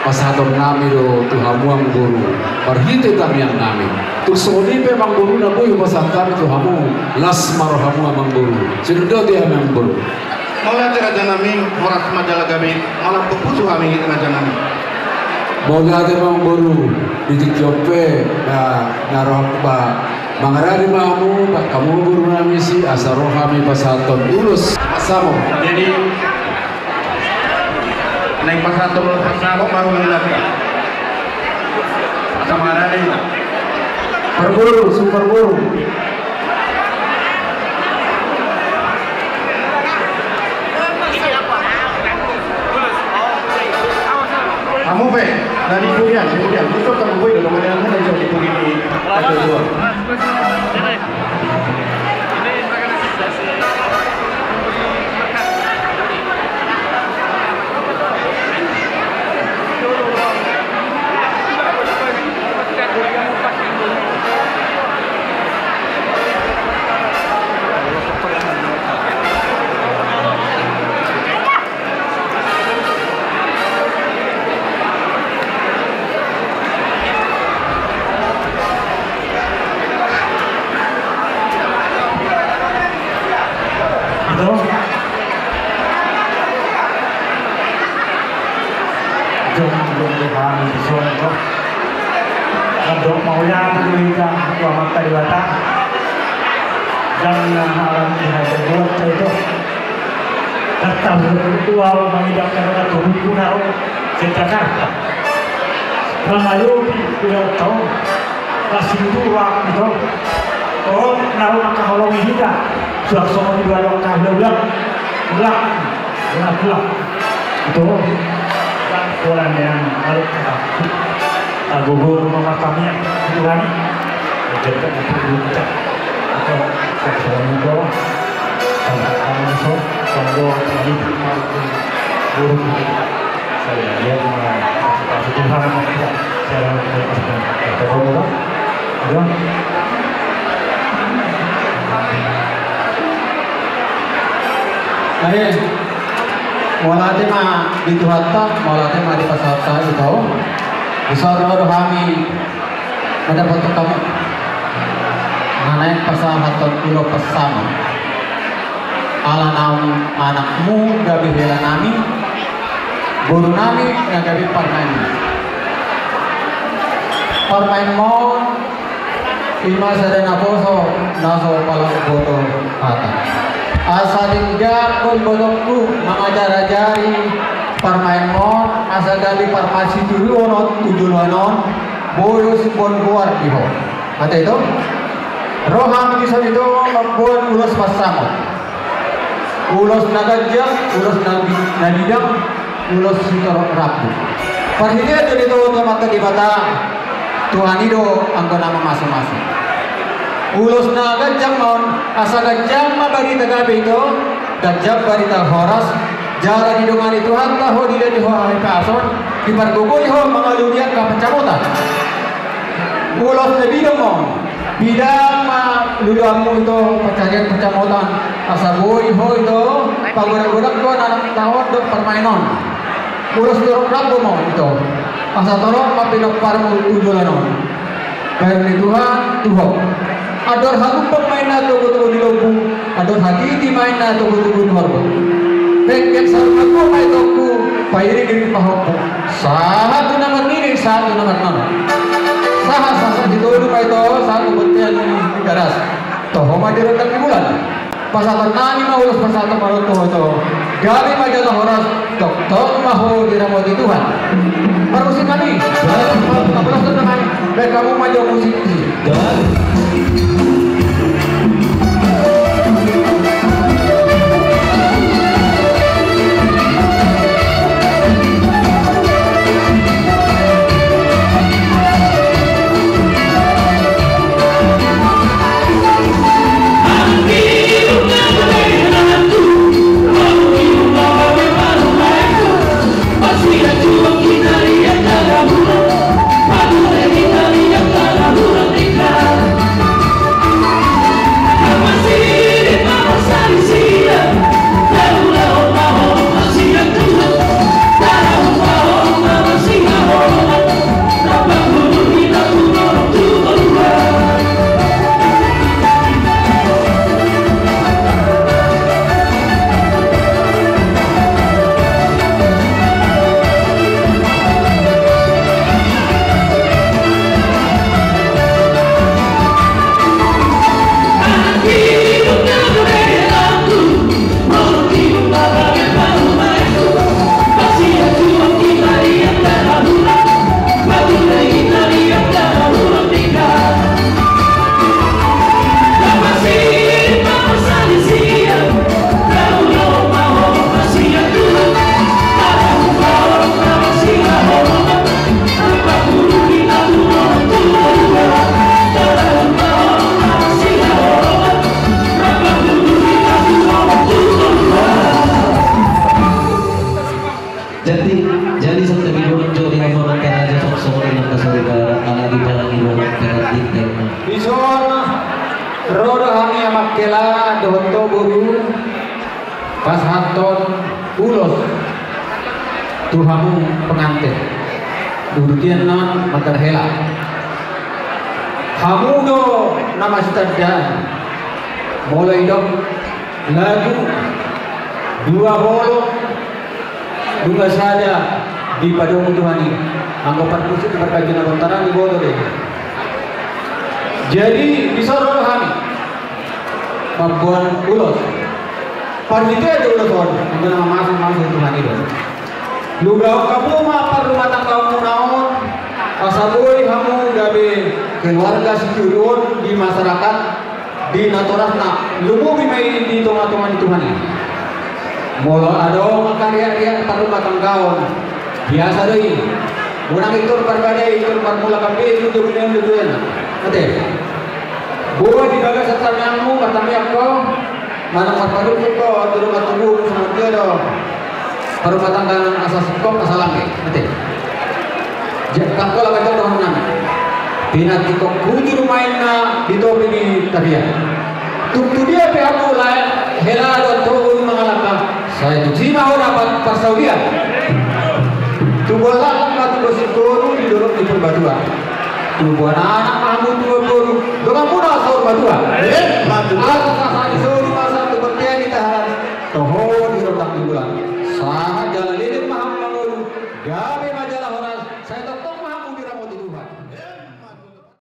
pasahaton nami do tu hamu amangboru, marhite tangiang nami. Tung songon i pe amangboru na boi hupasahat hami tu hamu, las ma rohamu amangboru. Songon i do hami amangboru. Mauliate raja nami, horas ma jala gabe, malambok pusu hami raja nami. Mauliate amangboru, di tingki on pe, na, na roha ba, mangaradi ma hamu, ba, hamu boru nami si, asa ro hami pasahathon ulos. Samo. Jadi, naeng pasahathon ulos, samo, baru lagi. Asa mangaradi. Parboru, sumparboru. Hamu pe, na di pudian, di pudian. Itu kan gue udah mau jalan, udah di pudian di, ada dua. Itu. Jom, jom, jom, kami dison, jom. Jom, mauliate ma hita tu Amanta Debata. Jam na halam di hajat buat itu. Kata buat itu, au mangidap karena turun pun, au. Sian Jakarta. Mangalupi ulang tahun. Masih itu, Pak, gitu. Oh, naruh angka holong ini, Pak. Sudah sama di luar angka ulang. Ulang. Ulang, ulang. Gitu. Dan orang yang harus kita. Agogo rumah makamnya, itu kan. Jadi, itu, itu. Itu, itu. Jadi, mauliate ma di Tuhanta, mauliate ma di pasahatta i, tau. Bisa do hami mandapothon hamu na naeng pasahathon ulos pasamot. Ala naung anakmu gabe hela nami, boru nami na gabe parumaen. Parumaenmon on i ma sada naposo na so pala huboto hata. Asa denggan do ibotongku mangajarajari parumaenmon, asa gabe parumaen situruon on tu joloan on, boi simbol goar di ho. Ate, itu? Ro hami dison, itu, mamboan ulos pasamot. Ulos na ganjang, ulos na bi-, na bidang, ulos sitorop rambu. Parhitean do ni Tuhanta Debata, Tuhan i do anggo na mamasumasu. Ulos na ganjang ma on, asa ganjang ma barita gabe ito, ganjang barita horas, jala didongani Tuhanta ho, dilehon ho hahipason, dipargogoi ho mangalului angka pansamotan. Ulos na bidang ma on, bidang ma luluanmu ito pansarian pansamotan, asa boi ho ito pagodang-godanghon anak taon dohot parumaen on. Ulos sitorop rambu ma on ito, asa torop ma pinomparmu tu joloan on. Bahen ni Tuhan tu ho. Andor hagumpang ma inna togu-togu ni lombu, andor hatiti ma inna togu-togu ni horbo. Pengkeng saur matua ma itongku, pairing-iring pahompu. Sahat tu na marnini, sahat tu na marnono. Sahat-sahat ni tolu ma ito, sahat tu bontean ni Tigaras. Toho ma di rondang ni bulan. Pasahaton nami ma ulos pasahaton ma on tu ho ito. Gabe ma jala horas, tongtong ma ho diramoti Tuhan. Parmusik nami. Baik. Baik, hamu ma jo musik. Baik. Jadi, jadi santabi do jo di laporan karaja, songon i nang kasaudara, ala dipalangi do nang peran di tema. Dison ro do hami amang hela dohot ho boru, pasahathon ulos tu hamu pengantin. Urutian na mantar hela. Hamu do na masitandaan. Molo idok lagu dua bolon, dua sada dipadomu Tuhan i. Anggo parmusik parkaji na bontaran diboto do i. Jadi, dison ro do hami mamboan ulos. Parhitean do ulos on, anggo na mamasumasu Tuhan i do. Lugahon hamu ma parrumatanggaonmuna on, asa boi hamu gabe keluarga sitiruon di masyarakat, di natorasna, lumobi ma i di tongatonga ni Tuhan i. Molo adong angka riakriak parrumatanggaon, biasa do i. Unang i tor parbadai, i tor parmula hape, i do binaen do duana. Ate. Boha di bagasan tangiangmu, martangiang ho, manang marpanungkun ho tu dongan tubumu, songon dia do parrumatanggaon asa singkop asa lame. Ate. Jangkang ho laga jangkang nami. Pinantikhon hujur ma inna di topi ni tapian. Tung tu dia pe hamu lae, hela dohot togu mangalangka, sai tusi ma ho dapot parsaulian. Tubuan laklak ma tubuan singkoru di dolok ni Purbatua. Tubuan anak ma hamu tubuan boru, donganmuna saur matua. Eh, matua. Asa sasa di